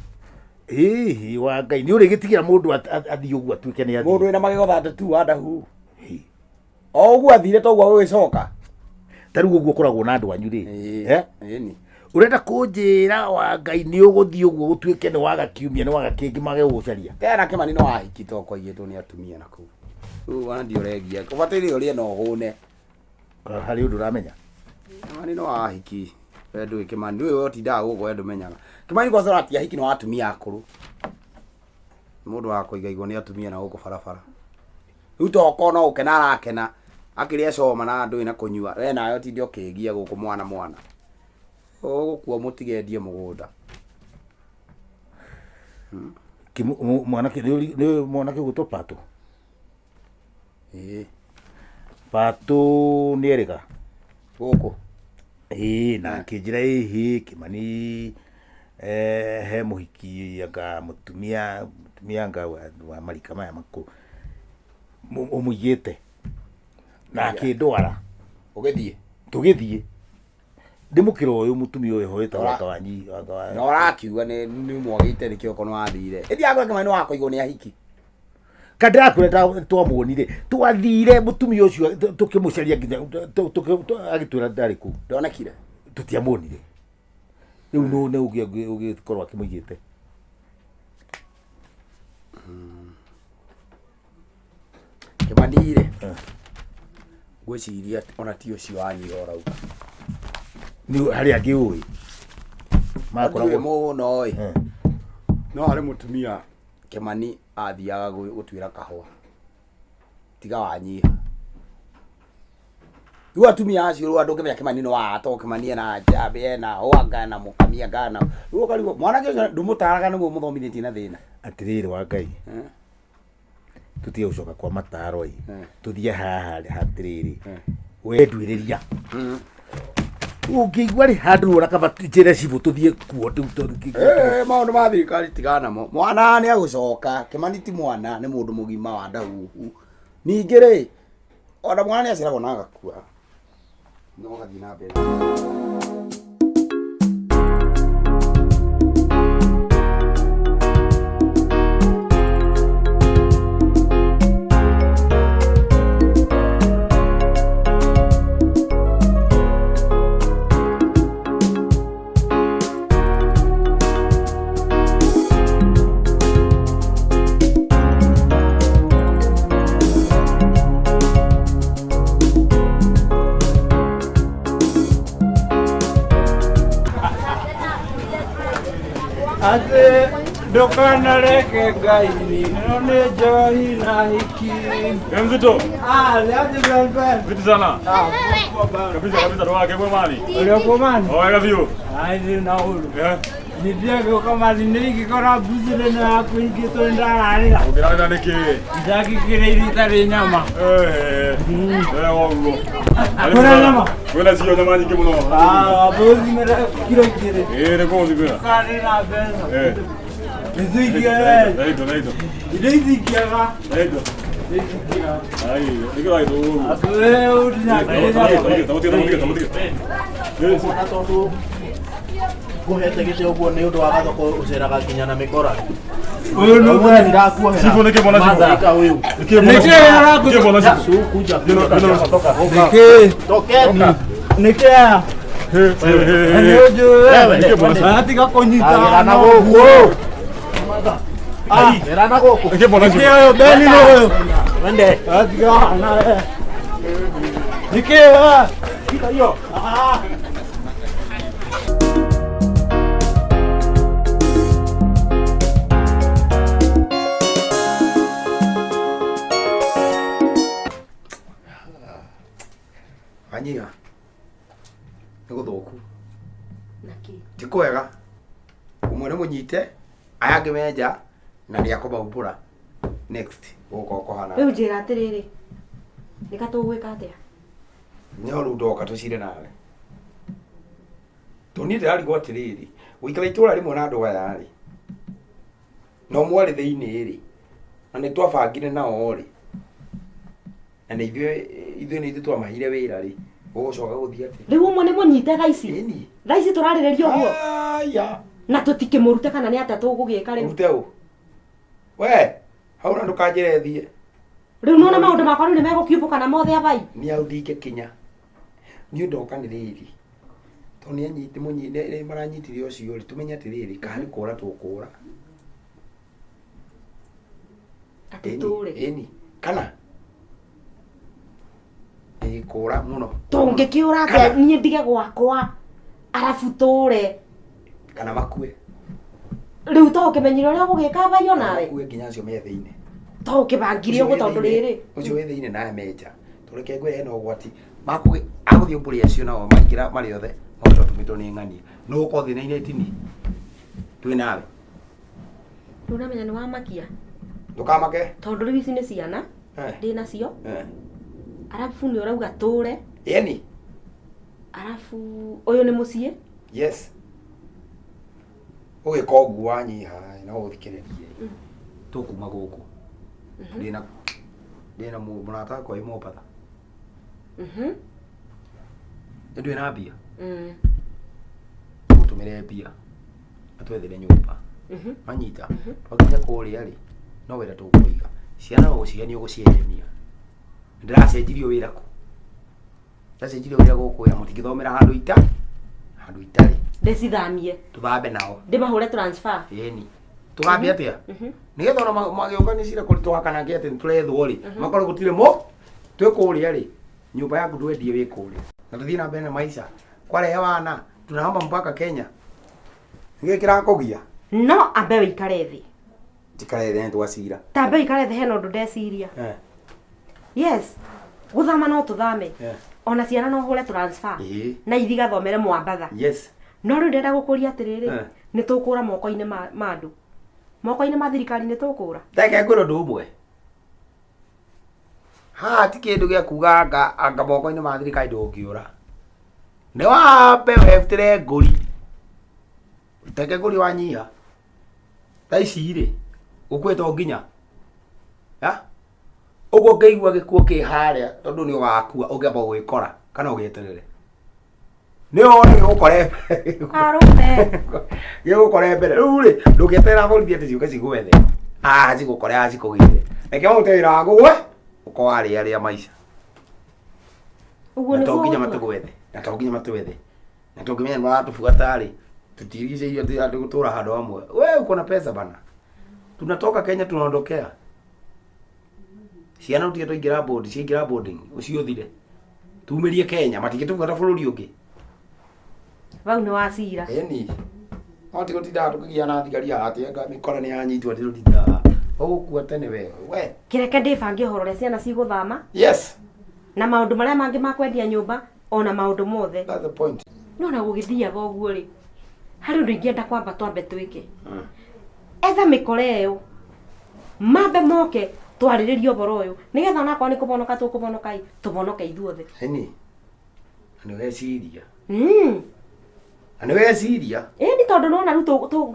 [SPEAKER 7] Ĩĩ wa Ngai nĩ ũrĩgĩtigĩra mũndũ athiĩ ũguo atuĩke nĩ athiĩ.
[SPEAKER 1] Mũndũ wĩna magego 32 wa Ndahu. O ũguo athire toguo gũgĩcoka.
[SPEAKER 7] Ta rĩu ũguo ũkoragwo na andũ anyu rĩ. Eh?
[SPEAKER 1] Ĩni.
[SPEAKER 7] Ũrenda kũnjĩra wa Ngai nĩ ũgũthiĩ ũguo gũtuĩke nĩ waga kiumia nĩ waga kĩngĩ mage gũgũcaria.
[SPEAKER 1] Tena Kĩmani no ahiki to kwaigĩtwo nĩ atumia na kũu. Rĩu ona ndiũregia. Ũbataire ũrĩe na ũhũne.
[SPEAKER 7] Harĩ ũndũ ũramenya?
[SPEAKER 1] Kĩmani no ahiki. We ndũĩ Kĩmani ndũĩ we ũtindaga gũkũ we ndũmenyaga. Kĩmani kwanza ũratia ahiki no atumia akũrũ. Mũndũ wa kũigaigwo nĩ atumia na gũkũ barabara. Rĩu toko no gũkena arakena akĩrĩa coma na ndũĩ na kũnyua. We nawe ũtinde ũkĩgia gũkũ mwana mwana. Ũgũkua mũtige mũgũnda.
[SPEAKER 7] Mwanake nĩ mwanake ũgwĩtwo Patũ?
[SPEAKER 1] Ĩĩ.
[SPEAKER 7] Patũ nĩ erĩga?
[SPEAKER 1] Gũkũ?
[SPEAKER 7] Ĩĩ na akĩnjĩra ĩhĩ Kĩmani he mũhiki anga mũtumia mũtumia anga wa marika maya makũrũ ũmũigĩte na akĩndwara.
[SPEAKER 1] Ũgĩthiĩ?
[SPEAKER 7] Tũgĩthiĩ. Ndĩmũkĩra ũyũ mũtumia ũyũ hoĩtagwo
[SPEAKER 1] Ora-
[SPEAKER 7] anga wanyi anga wa
[SPEAKER 1] Na ũrakiuga nĩ nĩ mwagĩte nĩkĩo okorwo wathire. Ĩthi yakwa Kĩmani nĩ wakũigwo nĩ ahiki.
[SPEAKER 7] Kandĩrakwĩra twamuonire twathire mũtumia ũcio tũkĩmũcaria nginya agĩtwĩra ndarĩ kũu.
[SPEAKER 1] Ndonekire.
[SPEAKER 7] Tũtiamuonire. Rĩu nũ nĩ ũngĩ ũngĩkorwo akĩmũigĩte.
[SPEAKER 1] Kĩmani rĩ. Ngwĩciria ona ti ũcio wanyiha ũrauga.
[SPEAKER 7] Nĩ harĩ angĩ ũĩ.
[SPEAKER 1] Ndiũĩ mũno ĩ. No harĩ mũtumia Kĩmani athiaga gũtuĩra kahũa. Tiga wanyiha. Rĩu atumia acio rĩu andũ ũngĩmenya Kĩmani nĩ wa to Kĩmani ena njambĩ ena hwanga ena mũkamia ngana. Rĩu ũkarigwo mwanake ũcio ndũmũtaraga nĩguo mũthomithĩtie na thĩna.
[SPEAKER 7] Atĩrĩrĩ wa Ngai. Tũtige gũcoka kwa mataro ĩ. Tũthiĩ haha hatĩrĩrĩ. We nduĩrĩria. Ũngĩigua rĩ handũ wona kaba njĩre cibũ tũthiĩ kuo rĩu
[SPEAKER 1] Eh, maũndũ ma thirikari tigana namo. Mwana nĩ agũcoka. Kĩmani ti mwana nĩ mũndũ mũgima wa ndahuhu. Ningĩ rĩ ona mwana nĩ aciaragwo na agakua. No gathiĩ na mbere.
[SPEAKER 10] Atĩ ndũkanareke Ngai nino nĩ njohi na hiki.
[SPEAKER 11] Mzito.
[SPEAKER 10] Ah, leo Ben.
[SPEAKER 11] Vipi sana?
[SPEAKER 10] Ah, poa bana.
[SPEAKER 11] Kabisa kabisa ndo wake mwemani.
[SPEAKER 10] Ũrĩa kũmani?
[SPEAKER 11] Oh, wega biũ.
[SPEAKER 10] Ai, ndĩ na ũru. Nithiĩ gũka mathi-inĩ ingĩkora mbuzi ĩno yaku ingĩtwo ndararĩra.
[SPEAKER 11] Ũngĩrarĩra nĩkĩ?
[SPEAKER 10] Ndakĩkĩrĩirie itarĩ nyama.
[SPEAKER 11] Eh. Wega ũguo.
[SPEAKER 10] Kwĩna nyama?
[SPEAKER 11] Kwĩna cio nyama nyingĩ mũno.
[SPEAKER 10] Ah, mbũthimĩre kiro igĩrĩ.
[SPEAKER 11] Ĩĩ nĩ kũthimĩra.
[SPEAKER 10] Karĩ na mbeca.
[SPEAKER 11] Eh.
[SPEAKER 10] Nĩtũingĩre.
[SPEAKER 11] Thaitũ thaitũ.
[SPEAKER 10] Indo ici ingĩaga.
[SPEAKER 11] Thaitũ. Ai, nĩkĩo ragĩtwo ũguo.
[SPEAKER 10] Atũre ũtinakĩrĩ
[SPEAKER 6] Ona tondũ ngũhete gĩtĩ ũguo nĩ ũndũ wa gathoko ũceraga nginya na mĩkora.
[SPEAKER 10] Ũyũ nĩ
[SPEAKER 6] Ũmũthĩ ndirakuohera.
[SPEAKER 11] Cibũ nĩkĩ mwana cibũ?
[SPEAKER 6] Matharika ũyũ.
[SPEAKER 11] Nĩkĩ mwana
[SPEAKER 10] Nĩkĩ
[SPEAKER 11] cibũ?
[SPEAKER 10] arakũ-
[SPEAKER 11] Nĩkĩ mwana cibũ?
[SPEAKER 6] Kuja,
[SPEAKER 11] Nĩno- nĩno-
[SPEAKER 10] Nĩkĩ?
[SPEAKER 6] Tokeni.
[SPEAKER 10] Nĩkĩ aya?
[SPEAKER 11] Nĩ
[SPEAKER 10] ũnjũĩ.
[SPEAKER 11] Nĩkĩ mwana cibũ?
[SPEAKER 10] Aratiga kũnyita
[SPEAKER 6] Agĩra na gũkũ. Gĩra na gũkũ.
[SPEAKER 11] Nĩkĩ mwana cibũ?
[SPEAKER 10] Nĩkĩ ũyũ Beni nĩ ũyũ?
[SPEAKER 6] Wende.
[SPEAKER 10] Aratiga na Nĩkĩ aya? Ah.
[SPEAKER 1] Wanyiha. Nĩ gũthũku.
[SPEAKER 3] Naki.
[SPEAKER 1] Ti kwega. Ũmwe nĩ mũnyite, aya angĩ me nja na nĩ akũmaumbũra. Next gũgũkorwo kũhana.
[SPEAKER 3] Rĩu njĩra atĩrĩrĩ. Nĩ ka tũgwĩka atĩa?
[SPEAKER 1] Nĩ rĩu ndoka tũcire nawe. Tondũ niĩ ndĩrarigwo atĩrĩrĩ, gũikara itũũra rĩmwe na andũ aya rĩ, na ũmwe arĩ thĩinĩ rĩ, na nĩ twabangire nao rĩ, na nĩ ithuĩ ithuĩ nĩ ithuĩ twamaheire wĩra rĩ, gũgũcoka gũthiĩ atĩa?
[SPEAKER 3] Rĩu ũmwe nĩ mũnyite thaa ici. Thaa ici tũrarĩrĩria ũguo.
[SPEAKER 1] Aya.
[SPEAKER 3] Na tũtikĩmũrute kana nĩ atĩa tũgũgĩka rĩu.
[SPEAKER 1] Rute ũ? We, hau na ndũkanjĩre thiĩ.
[SPEAKER 3] Rĩu nĩwona maũndũ makwa rĩu nĩ megũkiumbũka na mothe abai.
[SPEAKER 1] Niĩ hau ndingĩkinya. Niĩ ndoka nĩ rĩrĩ. Tondũ nĩ anyiti mũnyi maranyitire ũcio rĩ, tũmenye atĩrĩrĩ, kana nĩ kũra tũkũra.
[SPEAKER 3] Atĩ tũre.
[SPEAKER 1] Ĩni, kana ĩ kũra mũno.
[SPEAKER 3] Tũngĩkĩũra atĩa niĩ ndige gwakwa arabu tũre.
[SPEAKER 1] Kana makue.
[SPEAKER 3] Rĩu to ũkĩmenyire ũrĩa ũgũgĩka abai onawe.
[SPEAKER 1] Makue nginya acio me thĩinĩ.
[SPEAKER 3] To ũkĩbangire ũguo tondũ rĩrĩ.
[SPEAKER 1] Ũcio wĩ thĩinĩ nawe me nja. Tũreke ngwĩre hena ũgwati. Makũgĩ agũthiĩ ũmbũre acio nao maingĩra marĩ othe maũndũ tũmĩtwo nĩ ng'ania. No ũkorwo thĩna-inĩ tini. Twĩ nawe.
[SPEAKER 3] Ndũramenya nĩ wamakia.
[SPEAKER 1] Ndũkamake.
[SPEAKER 3] Tondũ rĩu ici nĩ ciana
[SPEAKER 1] Eh.
[SPEAKER 3] ndĩ nacio.
[SPEAKER 1] Eh.
[SPEAKER 3] Arabu nĩ ũrauga tũre.
[SPEAKER 1] Ĩni.
[SPEAKER 3] Arabu ũyũ nĩ mũciĩ.
[SPEAKER 1] Yes. Ũgĩka ũguo wanyiha no ũthikĩrĩrie. Tũkuma gũkũ. Ndĩna ndĩna mũrata wakwa wĩ Mombatha. Nĩ ndwĩ na mbia. Atũtũmĩre mbia atwethere nyũmba. Manyita twakinya kũrĩa rĩ, no wĩra tũkũiga ciana, no gũcihe nĩ ũgũcieremia. Ndĩracenjirio wĩra kũ, ndacenjirio wĩra gũkũ, wĩra mũtingĩthomera handũ ita handũ itarĩ.
[SPEAKER 3] Ndĩcithamie.
[SPEAKER 1] Tũthambe nao.
[SPEAKER 3] Ndĩmahũre transfer.
[SPEAKER 1] Ĩni tũgambie atĩa nĩgetha ona magĩũka nĩ cira kũrĩ tũhakanange atĩ nĩtũrethwo rĩ, makorwo gũtirĩ mũ twĩ kũrĩa rĩ, nyũmba yaku ndwendie wĩ kũrĩa na tũthiĩ na mbere na maica kwarehe wana tunahamba mpaka Kenya. Nĩkĩ kĩrakũgia?
[SPEAKER 3] No ambe wĩikare thĩ.
[SPEAKER 1] Njikare thĩ nĩtwacira.
[SPEAKER 3] Tambe wĩikare thĩ, hena ũndũ ndeciria.
[SPEAKER 1] Eh.
[SPEAKER 3] Yes, gũthama no tũthame.
[SPEAKER 1] Eh.
[SPEAKER 3] Ona ciana no hũre transfer.
[SPEAKER 1] Ĩĩ.
[SPEAKER 3] Na ithigathomere Mwambatha.
[SPEAKER 1] Yes.
[SPEAKER 3] No rĩu ndĩrenda gũkũria atĩrĩrĩ,
[SPEAKER 1] Eh.
[SPEAKER 3] nĩ tũkũra moko-inĩ ma andũ, moko-inĩ ma thirikari nĩ tũkũra.
[SPEAKER 1] Reke ngwĩre ũndũ ũmwe haha, ti kĩndũ gĩa kuga anga moko-inĩ ma thirikari ndũngĩũra, nĩ wambe webutĩre ngũri teke ngũri wanyiha thaa ici rĩ ũkuĩte o nginya ya ũguo ũngĩigua gĩkuũ kĩ harĩa tondũ nĩ ũgakua ũngĩamba gwĩkora kana ũgĩeterere nĩ wone gĩgũkore.
[SPEAKER 3] Arũme.
[SPEAKER 1] Gĩgũkore mbere rĩu rĩ, ndũngĩeterera borithi atĩ ciũke cigwethe, ah cigũkore, ah cikũgĩre. Reke marute wĩra wa gũgwe ũkorwo warĩa rĩa maica.
[SPEAKER 3] Ũguo
[SPEAKER 1] Na to
[SPEAKER 3] nĩguo
[SPEAKER 1] nginya
[SPEAKER 3] gũtua.
[SPEAKER 1] matũgwethe, na to nginya matwethe, na tũngĩmenya nĩ maratũbuata rĩ, tutirigicĩirio atĩ andũ gũtũra handũ hamwe. We uko na pesa bana, tunatoka Kenya, tunaondokea ciana utige twaingĩra board, ciaingĩra boarding ũcio ũthire, tumĩrie Kenya, matingĩtũbuata bũrũri ũngĩ.
[SPEAKER 3] Vau nĩ wacira.
[SPEAKER 1] Ĩni no ti gũtindaga tũkĩgia na thigari atĩ anga mĩkora nĩ yanyitwo atĩ tũtindaga ũgũkua tene we we.
[SPEAKER 3] Kĩreke ndĩbange ũhoro ũrĩa ciana cigũthama.
[SPEAKER 1] Yes.
[SPEAKER 3] Na maũndũ marĩa mangĩ ma kwendia nyũmba ona maũndũ mothe.
[SPEAKER 1] That's the point.
[SPEAKER 3] No na gũgĩthiaga ũguo rĩ, harĩ ũndũ ingĩenda kwamba twambe twĩke. Etha mĩkora ĩyo mambe moke twarĩrĩrie ũhoro ũyũ nĩgetha onakorwo nĩ kũbonoka tũkũbonoka ĩ, tũbonoke ithuothe.
[SPEAKER 1] Ĩni na nĩ weciria. Na nĩ weciria.
[SPEAKER 3] Ĩni tondũ nona rĩu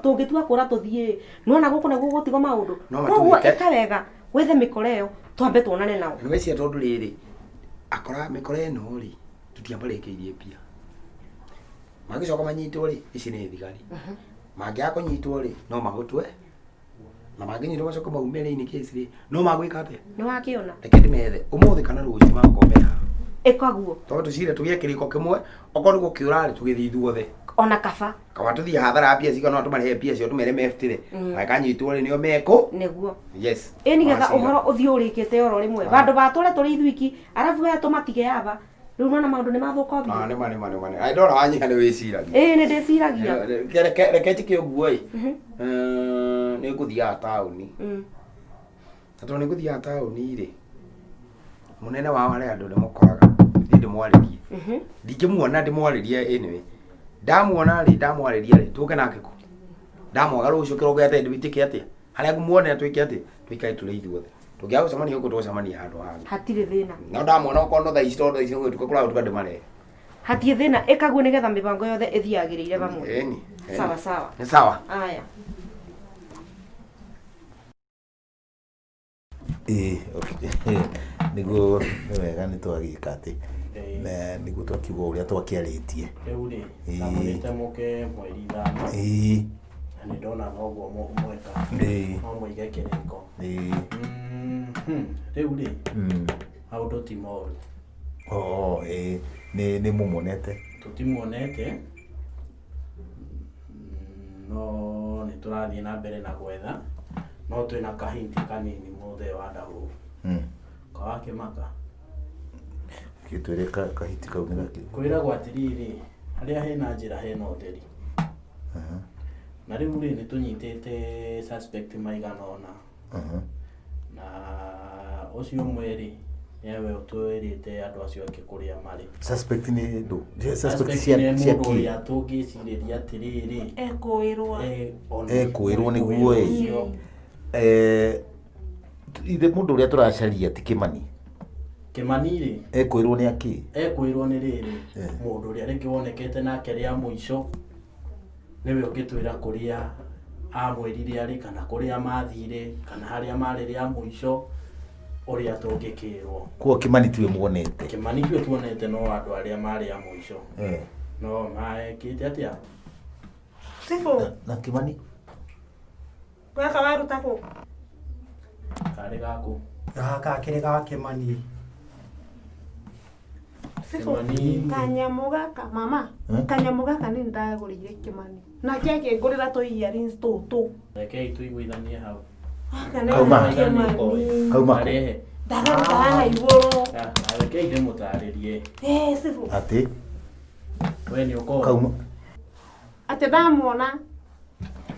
[SPEAKER 3] tũngĩtua kũra tũthiĩ, nona gũkũ naguo gũtigwo maũndũ.
[SPEAKER 1] No
[SPEAKER 3] Koguo
[SPEAKER 1] matwĩke.
[SPEAKER 3] ĩka wega wethe mĩkora ĩyo twambe tuonane nao.
[SPEAKER 1] Na nĩ weciria tondũ rĩrĩ akora mĩkora ĩno rĩ, tũtiambarĩkĩirie mbia, mangĩcoka manyitwo rĩ, ici nĩ thigari, mangĩaga kũnyitwo rĩ, no magũtwe, na mangĩnyitwo macoke maume rĩ, in case rĩ, no magwĩka atĩa?
[SPEAKER 3] Nĩ wakĩona.
[SPEAKER 1] Reke ndĩmethe ũmũthĩ kana rũciũ magũkorwo me haha.
[SPEAKER 3] Ĩkaguo.
[SPEAKER 1] Tondũ tũcire tũgĩe kĩrĩko kĩmwe, okorwo nĩ gũkĩũra rĩ, tũgĩthiĩ ithuothe.
[SPEAKER 3] Ona kaba.
[SPEAKER 1] Kaba tũthiĩ hathara mbia cigana ũna, tũmarĩhe mbia cio, tũmere mebutĩre. Mangĩkanyitwo rĩ, nĩo mekũ.
[SPEAKER 3] Nĩguo.
[SPEAKER 1] Yes.
[SPEAKER 3] Ĩ nĩgetha
[SPEAKER 1] Wacira.
[SPEAKER 3] ũhoro ũthiĩ ũrĩkĩte oro rĩmwe.
[SPEAKER 1] Ah.
[SPEAKER 3] Vandũ va tũre tũrĩ ithuiki, arabu we tũmatige aba. Rĩu nona maũndũ nĩ mathũka
[SPEAKER 1] Ah,
[SPEAKER 3] biũ.
[SPEAKER 1] nĩ ma nĩ ma nĩ ma nĩ. Ai ndona wanyiha nĩ wĩciragia.
[SPEAKER 3] Ĩ nĩ ndĩciragia.
[SPEAKER 1] Reke njĩke ũguo ĩ. Nĩ ngũthiaga taũni. Na tondũ nĩ ngũthiaga taũni rĩ, mũnene wao arĩa andũ ndĩmũkoraga, thiĩ ndĩmwarĩrie. Ndingĩmuona ndĩmwarĩrie anyway. Ndamuona rĩ, ndamwarĩria rĩ, tũke nake kũ? Ndamwaga rũciũ kĩroko gĩa tene ndĩmĩtĩke atĩa? Harĩa ngũmuonera twĩke atĩa? Tũikare tũrĩ ithuothe. Tũngĩaga gũcemania gũkũ tũgũcemania handũ hangĩ.
[SPEAKER 3] Hatirĩ thĩna.
[SPEAKER 1] No ndamuona okorwo no thaa ici, tondũ thaa ici nĩ gũgĩtuka, kũragũtuka ndĩmarehe.
[SPEAKER 3] Hatirĩ thĩna, ĩkaguo nĩgetha mĩbango yothe ĩthiagĩrĩire hamwe.
[SPEAKER 1] Ĩni. Ĩni.
[SPEAKER 3] Sawa sawa.
[SPEAKER 1] Nĩ sawa.
[SPEAKER 3] Aya.
[SPEAKER 7] Ĩĩ, okay. Nĩguo nĩ wega nĩ twagĩka atĩ na nĩguo twakiuga ũrĩa twakĩarĩtie.
[SPEAKER 6] Rĩu rĩ,
[SPEAKER 7] Ĩĩ.
[SPEAKER 6] ndamwĩrĩte mũke mweri 5.
[SPEAKER 7] Ĩĩ.
[SPEAKER 6] Na nĩ ndona noguo mweka.
[SPEAKER 7] Ĩĩ.
[SPEAKER 6] No mũige kĩrĩko.
[SPEAKER 7] Ĩĩ.
[SPEAKER 6] Rĩu rĩ, maũndũ ti moru.
[SPEAKER 7] Oo, ĩĩ, nĩ mũmonete?
[SPEAKER 6] Tũtimuonete, no nĩ tũrathiĩ na mbere na gwetha, no twĩna kahinti kanini mũthee wa Ndahũ. Kawakĩmaka.
[SPEAKER 7] Gĩtwĩre kahiti kau nĩ gakĩ.
[SPEAKER 6] Kwĩragwo atĩrĩrĩ, harĩa hena njĩra hena ũtheri. Na rĩu rĩ, nĩ tũnyitĩte suspect maigana ũna. Na ũcio ũmwe rĩ, nĩwe ũtwĩrĩte andũ acio angĩ kũrĩa marĩ.
[SPEAKER 7] Suspect nĩ ndũ? Suspect
[SPEAKER 6] Suspect
[SPEAKER 7] cia
[SPEAKER 6] nĩ
[SPEAKER 7] cia
[SPEAKER 6] mũndũ
[SPEAKER 7] kĩ?
[SPEAKER 6] ũrĩa tũngĩcirĩria atĩrĩrĩ,
[SPEAKER 2] Ekũĩrwo.
[SPEAKER 7] Ekwĩrwo nĩguo ĩ.
[SPEAKER 6] ũcio.
[SPEAKER 7] Ithe mũndũ ũrĩa tũracaria ti Kĩmani.
[SPEAKER 6] Kĩmani rĩ,
[SPEAKER 7] Ekwĩrwo nĩ akĩ?
[SPEAKER 6] Ekwĩrwo nĩ rĩrĩ, mũndũ ũrĩa rĩngĩ wonekete nake rĩa mũico nĩwe ũngĩtwĩra kũrĩa amwĩrire arĩ, kana kũrĩa mathire, kana harĩa marĩ rĩa mũico ũrĩa tũngĩkĩrwo.
[SPEAKER 7] Koguo Kĩmani tiwe muonete?
[SPEAKER 6] Kĩmani tiwe tuonete, no andũ arĩa marĩ a mũico. No maekĩte atĩa?
[SPEAKER 2] Cibũ,
[SPEAKER 7] Na Kimani
[SPEAKER 2] gaka waruta kũ?
[SPEAKER 6] Karĩ gaku.
[SPEAKER 8] Gaka kĩrĩ ga Kĩmani.
[SPEAKER 2] Cibũ,
[SPEAKER 6] Kĩmani.
[SPEAKER 2] kanyamũ gaka mama,
[SPEAKER 7] Eh?
[SPEAKER 2] kanyamũ gaka nĩ ndagũrĩire Kĩmani. Nake akĩngũrĩra tũ earrings tũtũ.
[SPEAKER 6] Rekei tũiguithanie hau.
[SPEAKER 2] Gaka nĩ
[SPEAKER 7] Kauma.
[SPEAKER 2] ga Kĩmani.
[SPEAKER 7] Kauma kũ?
[SPEAKER 6] Karehe.
[SPEAKER 2] Ndagaruta haha igũrũ.
[SPEAKER 6] Ah, Rekei ndĩmũtarĩrie.
[SPEAKER 2] Eh, Cibũ,
[SPEAKER 7] atĩ
[SPEAKER 6] We nĩ ũkoĩ.
[SPEAKER 7] kauma
[SPEAKER 2] atĩ ndamuona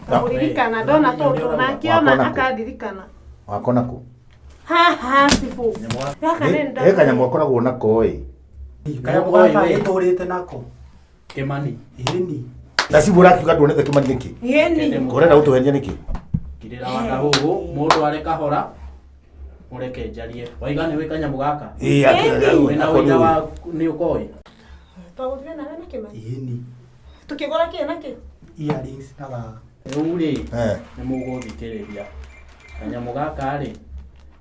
[SPEAKER 7] Na-
[SPEAKER 2] kũririkana ndona tũtũ na akĩona
[SPEAKER 7] Wakona kũ?
[SPEAKER 2] akandirikana.
[SPEAKER 7] wakona kũ?
[SPEAKER 2] Haha Cibũ. Gaka nĩ
[SPEAKER 7] He kanyamũ
[SPEAKER 2] ndagũrĩire.
[SPEAKER 7] akoragwo nako ĩ.
[SPEAKER 8] Kanyamũ gaka gĩtũrĩte nako.
[SPEAKER 6] Kĩmani.
[SPEAKER 8] Ĩni.
[SPEAKER 7] Na Cibũ ũrakiuga nduonete Kimani nĩkĩ?
[SPEAKER 2] Ĩni.
[SPEAKER 7] Ũrenda gũtũhenia nĩkĩ?
[SPEAKER 6] Kirĩra wakahuhu mũndũ arĩ kahora mũreke njarie waiga nĩ wĩ kanyamũ gaka
[SPEAKER 7] Ĩĩ, atĩ-
[SPEAKER 6] wĩna
[SPEAKER 7] ako nĩ
[SPEAKER 6] ũira
[SPEAKER 7] ũĩ.
[SPEAKER 6] wa nĩ ũkoĩ
[SPEAKER 2] Twagũrire nawe na Kĩmani.
[SPEAKER 8] Ĩni.
[SPEAKER 2] Tũkĩgũra kĩ na kĩ?
[SPEAKER 8] Earrings na gaka.
[SPEAKER 6] rĩu rĩ
[SPEAKER 7] Eh.
[SPEAKER 6] nĩ mũgũthikĩrĩria kanyamũ gaka rĩ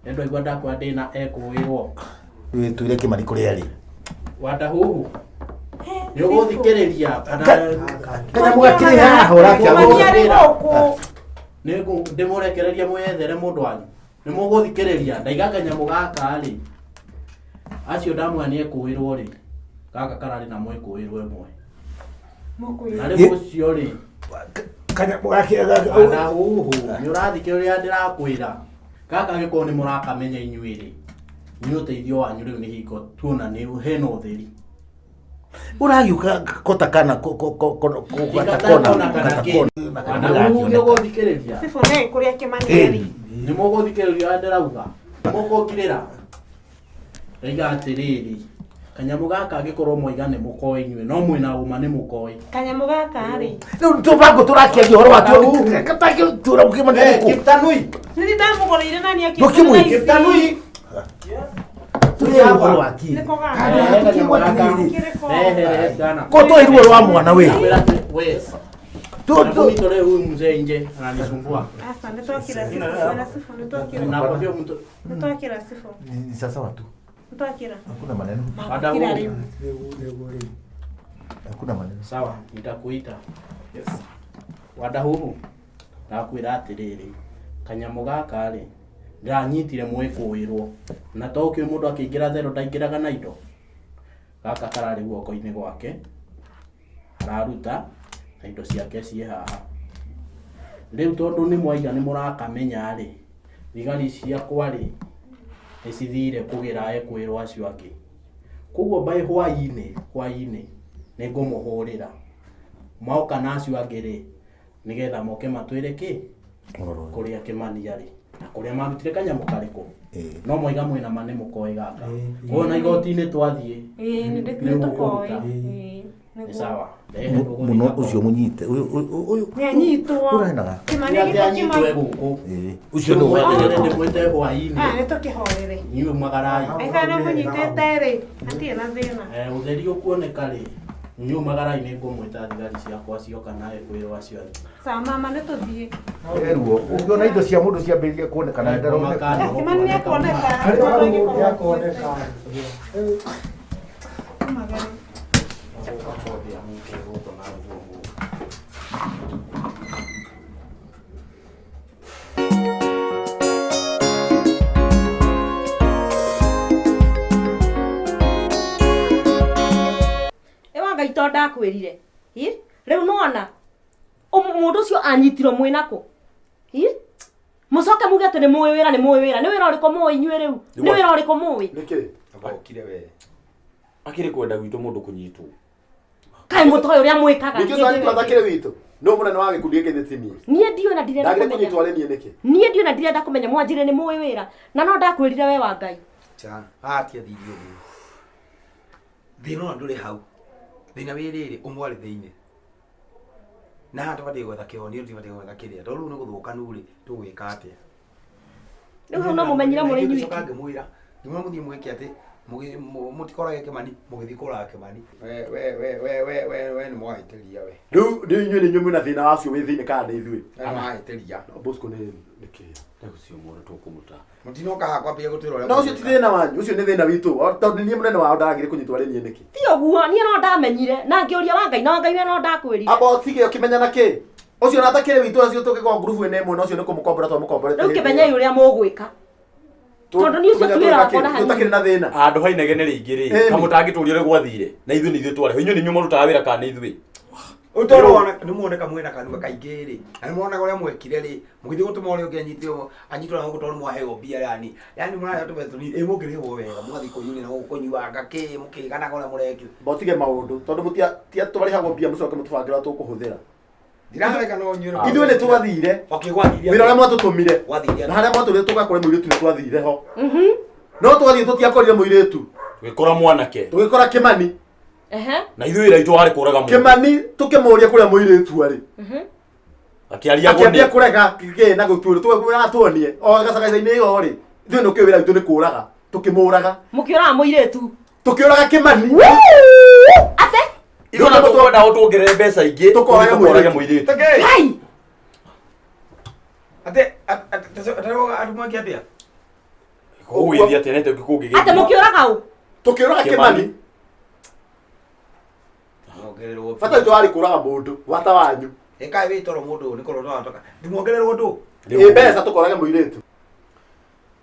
[SPEAKER 6] nĩ ndaigua ndakwa ndĩna ekũĩrwo
[SPEAKER 7] Rĩu twĩre Kimani kũrĩa arĩ.
[SPEAKER 6] wandahuhu nĩ ũgũthikĩrĩria kana
[SPEAKER 7] Kanyamũ gakĩrĩ haha ũrakĩaga.
[SPEAKER 2] Kĩmani arĩ gũkũ.
[SPEAKER 6] ndĩmũrekereria mwethere mũndũ wanyu nĩ mũgũthikĩrĩria ndaiga kanyamũ gaka rĩ acio ndamwĩra nĩ ekũĩrwo rĩ gaka kararĩ na mwĩkũĩrwo ĩmwe na rĩu ũcio rĩ
[SPEAKER 7] Kanyamũ gakĩ
[SPEAKER 6] Wanahuhu nĩ ũrathikĩrĩria ndĩrakwĩra gaka gĩkorwo nĩ mũrakamenya inyuĩ rĩ inyuĩ ũteithio wanyu rĩu nĩ hingo tuona nĩ hena ũtheri
[SPEAKER 7] Ũragiũka kota kana gata
[SPEAKER 6] Kona
[SPEAKER 7] kona
[SPEAKER 6] kana
[SPEAKER 7] gata
[SPEAKER 6] kĩ.
[SPEAKER 7] kona.
[SPEAKER 6] Wanahuhu nĩ ũgũthikĩrĩria
[SPEAKER 2] Cibũ nĩ kũrĩa Kĩmani arĩ.
[SPEAKER 6] nĩ mũgũthikĩrĩria ũrĩa ndĩrauga nĩ mũkũngirĩra ndaiga atĩrĩrĩ kanyamũ gaka angĩkorwo mwaiga nĩ mũkoĩ inyuĩ no mwĩna ũma nĩ mũkoĩ
[SPEAKER 2] Kanyamũ gaka rĩ.
[SPEAKER 7] Rĩu tũbango tũrakĩaria ũhoro wa tuo Kimani arĩ kũ?
[SPEAKER 6] Kiptanui
[SPEAKER 2] Nĩ ndamũgũrĩire na nĩ
[SPEAKER 7] Ndũkĩmwĩ-
[SPEAKER 2] akĩngũrĩra ici.
[SPEAKER 6] Kiptanui
[SPEAKER 7] Tũrĩ ũhoro wa kĩ?
[SPEAKER 2] Nĩko gaka.
[SPEAKER 6] Rehe kanyamũ gaka
[SPEAKER 2] Kĩrĩko.
[SPEAKER 6] rehe rehe ciana
[SPEAKER 7] Ko tũĩ ruo rwa mwana we.
[SPEAKER 6] We
[SPEAKER 7] Tu- tu-
[SPEAKER 6] nitolee huyu mzee nje ananisumbua
[SPEAKER 2] Asa nĩ twakĩra Cibũ. Bwana Cibũ nĩ twakĩra.
[SPEAKER 6] nakwambia mtu
[SPEAKER 2] Nĩ twakĩra Cibũ.
[SPEAKER 7] Ni sasa watu.
[SPEAKER 2] Nĩ twakĩra.
[SPEAKER 7] Hakuna maneno.
[SPEAKER 2] Makĩra rĩu.
[SPEAKER 7] Hakuna maneno.
[SPEAKER 6] Sawa, nitakuita. Yes. Wadahuhu, ndakwĩra atĩrĩrĩ, kanyamũ gaka rĩ, ndĩranyitire mwĩkũĩrwo na to ũkĩũĩ mũndũ akĩingĩra thero ndaingĩraga na indo. Gaka kararĩ guoko-inĩ gwake, araruta na indo ciake ciĩ haha. Rĩu tondũ nĩ mwaiga nĩ mũrakamenya rĩ, thigari ciakwa rĩ, nĩ cithire kũgĩra ekwĩrwo acio angĩ. Koguo by hwaĩ-inĩ, hwaĩ-inĩ nĩ ngũmũhũrĩra moka na acio angĩ rĩ nĩgetha moke matwĩre kĩ kũrĩa Kĩmani arĩ na kũrĩa marutire kanyamũ karĩkũ no mwaiga mwĩna ma nĩ mũkoĩ gaka koguo na igoti-inĩ twathiĩ
[SPEAKER 2] Ĩĩ nĩ
[SPEAKER 6] nĩ
[SPEAKER 2] nĩ tũkoĩ.
[SPEAKER 6] mũkũruta
[SPEAKER 2] Ĩĩ.
[SPEAKER 6] nĩ
[SPEAKER 2] Nĩguo.
[SPEAKER 6] sawa rehe
[SPEAKER 7] Mũno ũcio mũnyite. Ũyũ ũyũ ũyũ.
[SPEAKER 2] Nĩ anyitwo.
[SPEAKER 7] Ũrena gaka.
[SPEAKER 2] Kĩmani
[SPEAKER 6] atĩ
[SPEAKER 2] gĩkĩ
[SPEAKER 6] anyitwe
[SPEAKER 2] Kĩmani.
[SPEAKER 6] gũkũ
[SPEAKER 7] Ĩĩ. Ũcio nĩ
[SPEAKER 6] mweterere ndĩmwĩte hwaĩ-inĩ
[SPEAKER 2] Ah, nĩ tũkĩhorere.
[SPEAKER 6] inyuĩ magarai
[SPEAKER 2] Aikara nĩ mũnyitĩte rĩ, hatirĩ na thĩna.
[SPEAKER 6] Ũtheri ũkuoneka rĩ inyuĩ magarai nĩ ngũmwĩta thigari ciakwa cioka nawe kwĩrwo acio angĩ
[SPEAKER 2] Sawa mama nĩ tũthiĩ.
[SPEAKER 7] Ruo. Ũngĩona indo cia mũndũ ciambĩrĩria kuoneka na ndaroneka.
[SPEAKER 2] Kĩmani nĩ akuoneka.
[SPEAKER 8] Harĩ hau nĩakoneka.
[SPEAKER 2] Tumagare.
[SPEAKER 3] Ewa Ngai to ndakwĩrire. Hi? Rĩu nĩwona mũndũ ũcio anyitirwo mwĩ nakũ? Hi? Mũcoke muge atĩ nĩ mũĩ wĩra nĩ mũĩ wĩra. Nĩ wĩra ũrĩkũ mũĩ inyuĩ rĩu? Nĩ wĩra ũrĩkũ mũĩ?
[SPEAKER 4] Nĩkĩ?
[SPEAKER 1] Okire we.
[SPEAKER 5] Akĩrĩ kwenda gwitũ mũndũ kũnyitwo.
[SPEAKER 3] Kaĩ mũtoĩ ũrĩa mwĩkaga.
[SPEAKER 4] Nĩkĩ ũcio anyitwo atakĩrĩ witũ? No mũnene wa gĩkundi gĩkĩ nĩ ti niĩ.
[SPEAKER 3] Niĩ ndiũĩ na ndirenda
[SPEAKER 4] Ndagĩrĩ
[SPEAKER 3] kũmenya.
[SPEAKER 4] kũnyitwo arĩ niĩ nĩkĩ?
[SPEAKER 3] Niĩ ndiũĩ na ndirenda kũmenya mwanjĩre nĩ mũĩ wĩra. Na no ndakwĩrire we wa Ngai.
[SPEAKER 1] Cha, haha tiathire ũguo. Thĩna ona ndũrĩ hau. Thĩna wĩ rĩrĩ, ũmwe arĩ thĩinĩ. Na haha tũbatiĩ gwetha kĩhonio, tũtibatiĩ gwetha kĩrĩa. Tondũ rĩu nĩ gũthũkanu rĩ, tũgwĩka atĩa?
[SPEAKER 3] Rĩu hau no mũmenyire mũrĩ inyuĩ.
[SPEAKER 1] Ngĩcoka ngĩmwĩra, ngĩmwĩra mũthiĩ mwĩke atĩ, mũtikorage Kĩmani, mũgĩthiĩ kũraga Kĩmani. We we we we we we we nĩ mwahĩtĩria we.
[SPEAKER 4] Rĩu rĩu inyuĩ nĩ inyuĩ mwĩna thĩna wacio wĩ thĩinĩ kana nĩ ithuĩ?
[SPEAKER 1] We nĩ mwahĩtĩria.
[SPEAKER 4] No Bosco nĩ nĩkĩ?
[SPEAKER 5] Ũcio mũndũ tũkũmũta.
[SPEAKER 1] Mũtinoka haha kwambia gũtwĩra ũrĩa
[SPEAKER 4] Na ũcio ti thĩna wanyu, ũcio nĩ thĩna witũ. Tondũ niĩ mũnene wao ndagĩrĩ kũnyitwo arĩ niĩ nĩkĩ?
[SPEAKER 3] Ti ũguo, niĩ no ndamenyire na ngĩũria wa Ngai na wa Ngai we no ndakwĩrire.
[SPEAKER 4] Amba ũtige ũkĩmenya na kĩ? Ũcio na atakĩrĩ witũ acio tũngĩkorwo ngurubu-inĩ ĩmwe na ũcio nĩ kũmũkombora twamũkomborete.
[SPEAKER 3] Rĩu kĩmenyei ũrĩa mũgwĩka. Tondũ niĩ ũcio ti wĩra wakwa na hanini.
[SPEAKER 4] Tũtakĩrĩ na thĩna.
[SPEAKER 5] Handũ ha inegene rĩingĩ rĩ,
[SPEAKER 4] Ĩni.
[SPEAKER 5] ta mũtangĩtũria ũrĩa gwathire, na ithuĩ nĩ ithuĩ twarĩ ho. Inyuĩ nĩ inyuĩ mũrutaga wĩra kana nĩ ithuĩ?
[SPEAKER 1] Ũtoro nĩ muoneka mwĩna kanua kaingĩ rĩ, na nĩ muonaga ũrĩa mwekire rĩ, mũgĩthiĩ gũtũma ũrĩa ũngĩ anyitwo anyitwo na gũkũ tondũ mwaheo mbia yani yani mũraheo tũbeca tũnini ĩ mũngĩrĩhwo wega mũgathiĩ kũnyuria na gũkũ kũnyuanga kĩ mũkĩganaga ũrĩa mũrekire.
[SPEAKER 4] Mbotige maũndũ tondũ mũtia tia tũrĩhagwo mbia mũcoke mũtũbangĩra tũkũhũthĩra.
[SPEAKER 1] Ndirarega no inyuĩ
[SPEAKER 4] Ithuĩ nĩ twathire.
[SPEAKER 1] Okay, gwathire.
[SPEAKER 4] Wĩra ũrĩa mwatũtũmire.
[SPEAKER 1] Gwathire.
[SPEAKER 4] Na harĩa mwatũrire tũgakore mũirĩtu nĩ twathire ho. No twathiĩ tũtiakorire mũirĩtu.
[SPEAKER 5] Tũgĩkora mwanake.
[SPEAKER 4] Tũgĩkora Kĩmani.
[SPEAKER 3] Ehe.
[SPEAKER 5] Na ithuĩ wĩra witũ warĩ kũraga mũndũ.
[SPEAKER 4] Kĩmani tũkĩmũria kũrĩa mũirĩtu arĩ.
[SPEAKER 5] Akĩaria
[SPEAKER 4] Akĩambia kũrega kĩ na gũtuĩra tũgĩkwĩra tuonie. O gacagaca-inĩ ĩyo rĩ. Ithuĩ nĩ wĩra witũ nĩ kũraga. Tũkĩmũraga.
[SPEAKER 3] Mũkĩũraga mũirĩtu.
[SPEAKER 4] Tũkĩũraga Kĩmani.
[SPEAKER 3] Ate?
[SPEAKER 5] Ithuĩ ona tũkwenda ũtuongerere mbeca ingĩ,
[SPEAKER 4] Tũkorage
[SPEAKER 5] tũkorage
[SPEAKER 4] mũirĩtu.
[SPEAKER 5] mũirĩtu.
[SPEAKER 3] Ngai!
[SPEAKER 1] Ate ate andũ mweke atĩa?
[SPEAKER 5] Gũgĩthiĩ atĩa nete kũngĩgĩthiĩ?
[SPEAKER 3] Ate mũkĩũraga ũ?
[SPEAKER 4] Tũkĩũraga Kĩmani.
[SPEAKER 1] Mwongererwo.
[SPEAKER 4] Bata witũ warĩ kũraga mũndũ wata wanyu.
[SPEAKER 1] Ĩkai wĩ toro mũndũ nĩ kũrora twatoka. Ndimwongererwo ndũ.
[SPEAKER 4] Ĩ mbeca tũkorage mũirĩtu.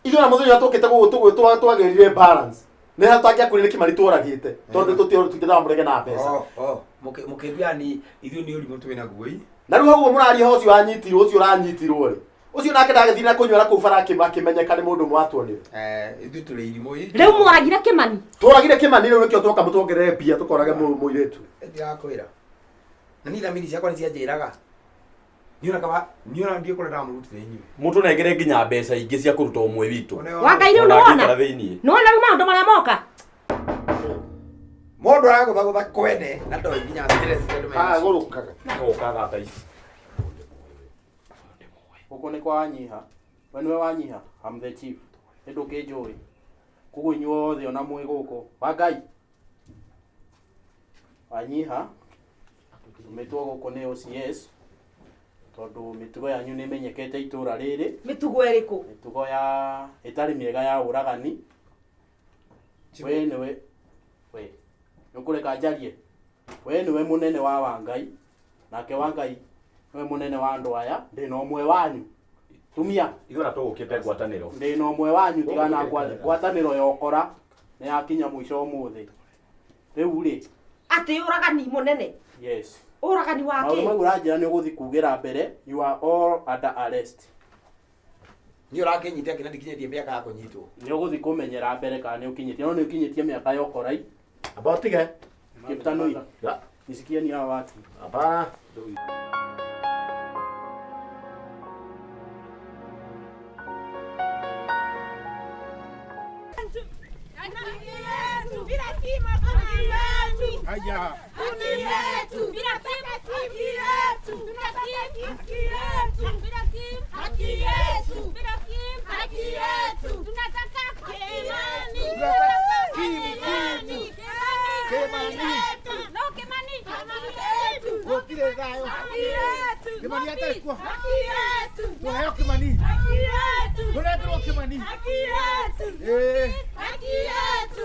[SPEAKER 4] Ithuĩ na mũthenya tũkĩte gũgũ tũgũ twagĩrire balance. Nĩ hatangĩakorire Kĩmani tũragĩte tondũ tũtingĩthaga mũrege na mbeca.
[SPEAKER 1] Oh, oh, mũkĩndua yani ithuĩ nĩ ũrimũ twĩ naguo ĩ.
[SPEAKER 4] Na rĩu hau ũguo mũraria ho ũcio wanyitirwo ũcio ũranyitirwo rĩ. Ũcio nake ndagĩthire na kũnyua na kũu bara akĩmenyeka nĩ mũndũ mwatuonire.
[SPEAKER 1] Eh, ithuĩ tũrĩ irimũ ĩ.
[SPEAKER 3] Rĩu mworagire Kĩmani.
[SPEAKER 4] Tũragire Kĩmani rĩu nĩkĩo twoka mũtuongerere mbia tũkorage mũirĩtu.
[SPEAKER 1] Ndirakwĩra. Na niĩ thamiri ciakwa nĩ cianjĩraga. Niĩ ona kaba niĩ ona ndiĩ kũrĩa ndamũrutire inyuĩ.
[SPEAKER 5] Mũtũnengere nginya mbeca ingĩ cia kũruta ũmwe witũ.
[SPEAKER 3] Wangai rĩu
[SPEAKER 5] Ona
[SPEAKER 3] nĩwona?
[SPEAKER 5] angĩikara thĩiniĩ.
[SPEAKER 3] Nĩwona rĩu maũndũ marĩa moka?
[SPEAKER 1] Mũndũ aragũthagũtha kwene na ndoĩ nginya stress cia andũ mena nacio.
[SPEAKER 4] Agũrũkaga.
[SPEAKER 5] Gũka thata ici.
[SPEAKER 6] Gũkũ nĩ kwa Wanyiha. We nĩwe Wanyiha? I'm the chief. Nĩ ndũkĩnjũĩ. Koguo inyuothe ona mwĩ gũkũ. Wangai. Wanyiha. Tũmĩtwo gũkũ nĩ OCS tondũ mĩtugo yanyu nĩ ĩmenyekete itũra rĩrĩ.
[SPEAKER 3] Mĩtugo ĩrĩkũ?
[SPEAKER 6] Mĩtugo ya ĩtarĩ mĩega ya ũragani. We nĩwe we nĩũkũreka njarie. We nĩwe mũnene wa Wangai nake Wangai nĩwe mũnene wa andũ aya ndĩna ũmwe wanyu tumia
[SPEAKER 5] Ithuĩ ona tũgũkĩte ngwatanĩro.
[SPEAKER 6] ndĩna ũmwe wanyu tigana ngwatanĩro ya ũkora nĩ yakinya mũico ũmũthĩ rĩu rĩ
[SPEAKER 3] Atĩ ũragani mũnene.
[SPEAKER 6] yes
[SPEAKER 3] Ũragani wa
[SPEAKER 6] maũndũ
[SPEAKER 3] kĩ?
[SPEAKER 6] mau ũranjĩra nĩ ũgũthiĩ kugĩra mbere you are all under arrest
[SPEAKER 1] Niĩ ũrakĩnyita kĩna ndikinyĩtie mĩaka ya kũnyitwo.
[SPEAKER 6] nĩ ũgũthiĩ kũmenyera mbere kana nĩ ũkinyĩtie no nĩ ũkinyĩtie mĩaka ya ũkorai
[SPEAKER 4] Amba ũtige.
[SPEAKER 6] Kiptanui nisikie ni hawa watu
[SPEAKER 4] Hapana.
[SPEAKER 7] Haya. Gũtirĩ thayũ. Kĩmani atarĩ kuo. Tũheo Kĩmani. Tũnengerwo Kĩmani. Ĩĩ.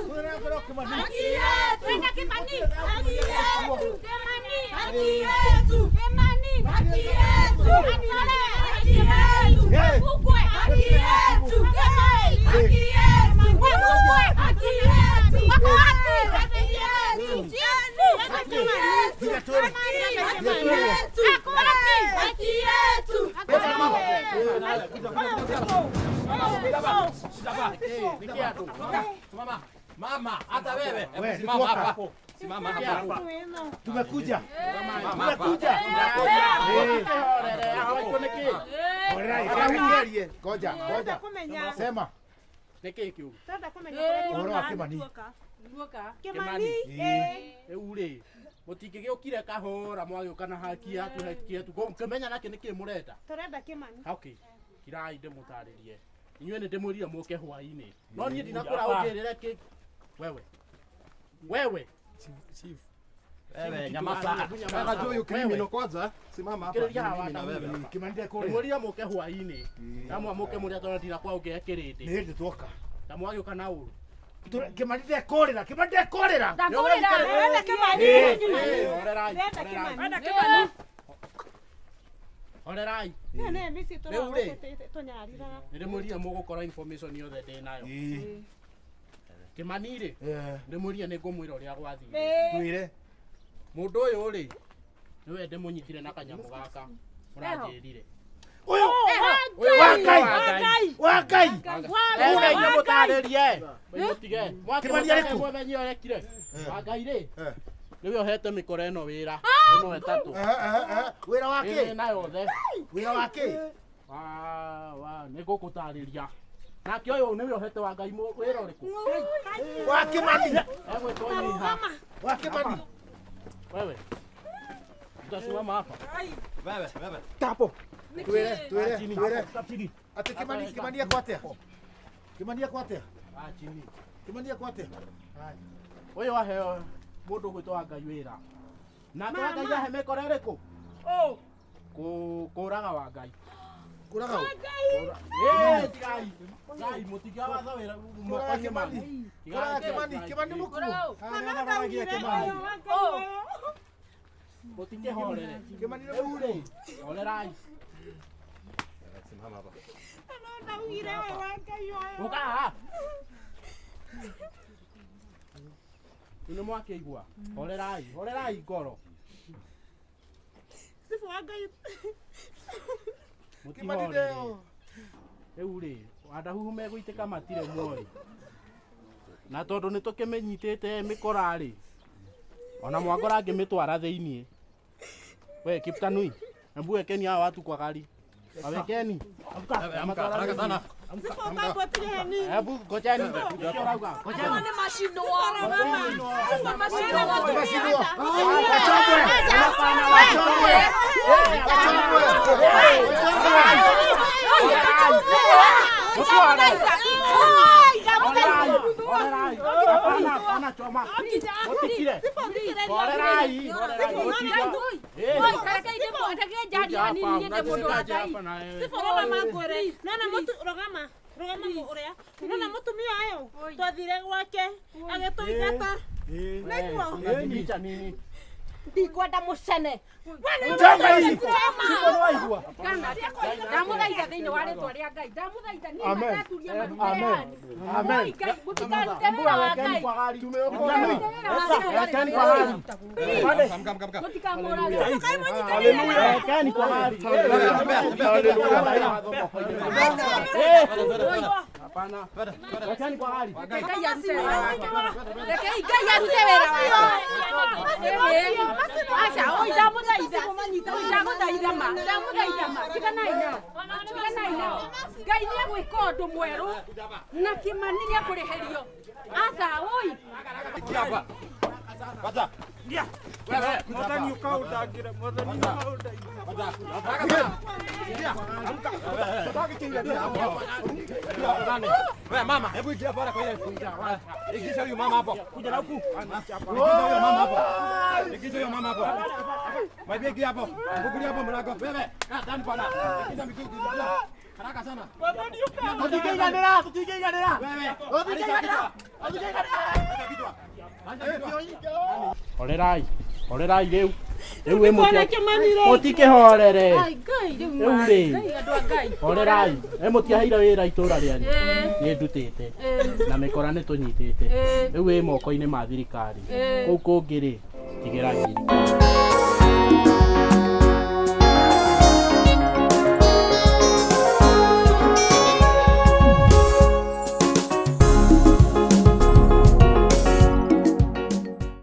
[SPEAKER 7] Tũnengerwo Kĩmani.
[SPEAKER 12] Mama, hata wewe.
[SPEAKER 7] We,
[SPEAKER 12] Simama
[SPEAKER 7] tutoka.
[SPEAKER 12] hapa. Simama hapa.
[SPEAKER 7] Tumekuja. Tumekuja. Eh. Alright, kawigerie. Ngoja, ngoja. Sema.
[SPEAKER 6] Nĩkĩĩ kĩu?
[SPEAKER 7] Ũhoro wa Kĩmani.
[SPEAKER 6] Kĩmani
[SPEAKER 7] Ĩĩ.
[SPEAKER 6] rĩu rĩ mũtingĩgĩũkire kahora mwagĩũka na haki yatu haki yetu ngũkĩmenya nakĩ nĩkĩ mũrenda
[SPEAKER 2] Tũrenda Kĩmani.
[SPEAKER 6] okay kirai ndĩmũtarĩrie inyuĩ nĩ ndĩmwĩrire mũke hwainĩ no niĩ ndinakwĩra ũngĩrĩre kĩ wewe wewe
[SPEAKER 12] Wewe, nyamaza.
[SPEAKER 6] Nyamaza.
[SPEAKER 12] Wewe criminal kwanza. Simama hapa.
[SPEAKER 6] Kĩrĩria hawa
[SPEAKER 12] Mimi na wewe.
[SPEAKER 7] Kĩmani ndekũrĩa.
[SPEAKER 6] ndĩmwĩrire mũke hwainĩ na mũke mũrĩa tondũ ndinakwa ũngĩhe kĩrĩndĩ
[SPEAKER 7] Nĩ hĩndĩ tuoka.
[SPEAKER 6] na mwagĩũka na ũru
[SPEAKER 7] Kĩmani ndekũrĩra. Kĩmani ndekũrĩra.
[SPEAKER 2] Ndakũrĩra. Ndĩrenda Kĩmani.
[SPEAKER 7] Ĩĩ.
[SPEAKER 2] Ndĩrenda Kĩmani.
[SPEAKER 6] Horerai.
[SPEAKER 2] Ĩyo nĩyo mĩciĩ
[SPEAKER 6] Rĩu rĩ.
[SPEAKER 2] tũnyariraga.
[SPEAKER 6] Nĩndĩmwĩrire mũgũkora information yothe ndĩ nayo. Kĩmani rĩ, ndĩmwĩrire nĩngũmwĩra ũrĩa gwathire.
[SPEAKER 2] Twĩre.
[SPEAKER 6] Mũndũ ũyũ rĩ, nĩwe ndĩmũnyitire na kanyamũ gaka mũranjĩrire.
[SPEAKER 7] Ũyũ
[SPEAKER 6] Wa
[SPEAKER 7] Ngai! Wa Ngai!
[SPEAKER 6] Ũra inyuĩ mũtarĩrie. Mũtige.
[SPEAKER 7] Kĩmani arĩ kũ?
[SPEAKER 6] Mwenye ũrekire. Wa Ngai rĩ, nĩwe ũhete mĩkora ĩno wĩra. Ĩno ĩtatũ.
[SPEAKER 7] Wĩra wa kĩ?
[SPEAKER 6] Ĩĩ, na yothe.
[SPEAKER 7] Wĩra wa kĩ?
[SPEAKER 6] Wa nĩ ngũkũtarĩria. Nake ũyũ nĩwe ũhete wa Ngai wĩra ũrĩkũ?
[SPEAKER 7] Wa Kĩmani.
[SPEAKER 6] Egwĩtwo Nyiha.
[SPEAKER 7] Wa Kĩmani.
[SPEAKER 6] Wewe. Utasimama hapa.
[SPEAKER 12] Wewe, wewe.
[SPEAKER 7] Tapo. Twĩre, twĩre,
[SPEAKER 6] Chini.
[SPEAKER 7] twĩre.
[SPEAKER 6] Chini.
[SPEAKER 7] Atĩ Kĩmani, Kĩmani ekwo atĩa? Kĩmani ekwo atĩa?
[SPEAKER 6] Ah, chini.
[SPEAKER 7] Kĩmani ekwo atĩa?
[SPEAKER 6] Ũyũ aheo mũndũ ũgwĩtwo wa Ngai wĩra. Nake wa Ngai ahe mĩkora ĩrĩkũ? Kũraga wa Ngai.
[SPEAKER 7] Kũraga ũ?
[SPEAKER 6] Ĩĩ, tigai. Ngai mũtiga watho wĩra
[SPEAKER 7] Kũraga
[SPEAKER 6] moko-inĩ
[SPEAKER 7] Kĩmani.
[SPEAKER 6] manyu.
[SPEAKER 7] Kũraga Kĩmani, Kĩmani mũkuũ.
[SPEAKER 6] Mũtikĩhorere.
[SPEAKER 7] Kĩmani nĩ mũkuũ.
[SPEAKER 6] Horerai.
[SPEAKER 12] Simama hapa.
[SPEAKER 2] Ndaugire we wa Ngai ũyũ.
[SPEAKER 6] Ũka haha. Rĩu nĩ mwakĩigua. Horerai, horerai ngoro.
[SPEAKER 2] Cibũ wa Ngai.
[SPEAKER 7] Kĩmani
[SPEAKER 6] Mũtihorere.
[SPEAKER 7] ndeo.
[SPEAKER 6] Rĩu rĩ, wandahuhu megũitĩka matirĩ muoĩ. Na tondũ nĩ tũkĩmĩnyitĩte mĩkora rĩ, ona mwangora angĩmĩtwara thĩiniĩ. We Kiptanui, hebu wekeni hawa watu kwa gari. Wawekeni. Amka,
[SPEAKER 12] Amka, haraka sana.
[SPEAKER 2] Cibũ ũkambwo tige hanini.
[SPEAKER 6] Hebu ngojeni. Nĩkĩo ũrauga. Ngojeni.
[SPEAKER 9] Nĩ macinwo. Nĩ
[SPEAKER 6] Hapana, hapana choma. Mũtikire. Horerai, horerai.
[SPEAKER 2] Rũgama rũgama ũrĩa nona mũtumia ũyũ twathire gwake agĩtũingata nĩguo
[SPEAKER 6] Unajificha nini?
[SPEAKER 3] Ndikwenda mũcene. Ndamũthaitha thĩinĩ wa rĩtwa rĩa Ngai. Ndamũthaitha niĩ
[SPEAKER 4] Amen.
[SPEAKER 9] mataturia maru
[SPEAKER 4] Amen. Amen.
[SPEAKER 9] Oi Ngai, mũtikarute wĩra wa Ngai.
[SPEAKER 6] Wekeni kwa gari.
[SPEAKER 9] Mũtikamũrage.
[SPEAKER 6] Haleluya. Wekeni kwa gari. Hapana. Wekeni kwa gari.
[SPEAKER 9] Ngai arute wĩra wake. Rekei Ngai arute wĩra wake. Aca, oi ndamũthaitha. Oi ndamũthaitha ma. Ndamũthaitha ma. Tiganai nao. Tiganai nao. Ngai nĩ egwĩka ũndũ mwerũ na Kĩmani nĩ ekũrĩhĩrio. Aca, oi.
[SPEAKER 12] Ingia hapa. Kwanza.
[SPEAKER 10] Ingia.
[SPEAKER 12] Wewe,
[SPEAKER 10] Mwathani ũkaũndangĩre, mwathani ũkaũndangĩre.
[SPEAKER 12] Wewe mama, hebu ingia pale kwa ile. Ingisha huyu mama hapo. Kuja na huku. Ingisha huyu mama hapo. Ingisha huyu mama hapo. Mwambie ingia hapo. Fungulia hapo mlango. Wewe, kaa ndani bwana. Ingisha miguu kidogo. Haraka sana.
[SPEAKER 4] Tũtingĩiganĩra, tũtingĩiganĩra.
[SPEAKER 12] Wewe.
[SPEAKER 4] Tũtingĩiganĩra. Tũtingĩiganĩra.
[SPEAKER 6] Horerai. Horerai rĩu. Rĩu ĩ
[SPEAKER 2] Tũkona Kĩmani rĩ.
[SPEAKER 6] Mũtikĩhorere.
[SPEAKER 9] Ai Ngai rĩu
[SPEAKER 6] Rĩu
[SPEAKER 9] ma.
[SPEAKER 6] rĩ.
[SPEAKER 9] Ngai andũ a Ngai.
[SPEAKER 6] Horerai. Ĩ mũtiaheire wĩra itũra rĩanyu.
[SPEAKER 9] Ĩĩ.
[SPEAKER 6] Nĩ ndutĩte.
[SPEAKER 9] Ĩĩ.
[SPEAKER 6] Na mĩkora nĩ tũnyitĩte.
[SPEAKER 9] Ĩĩ.
[SPEAKER 6] Rĩu ĩ moko-inĩ ma thirikari.
[SPEAKER 9] Ĩĩ.
[SPEAKER 6] Kũu kũngĩ rĩ, tigĩrai thirikari.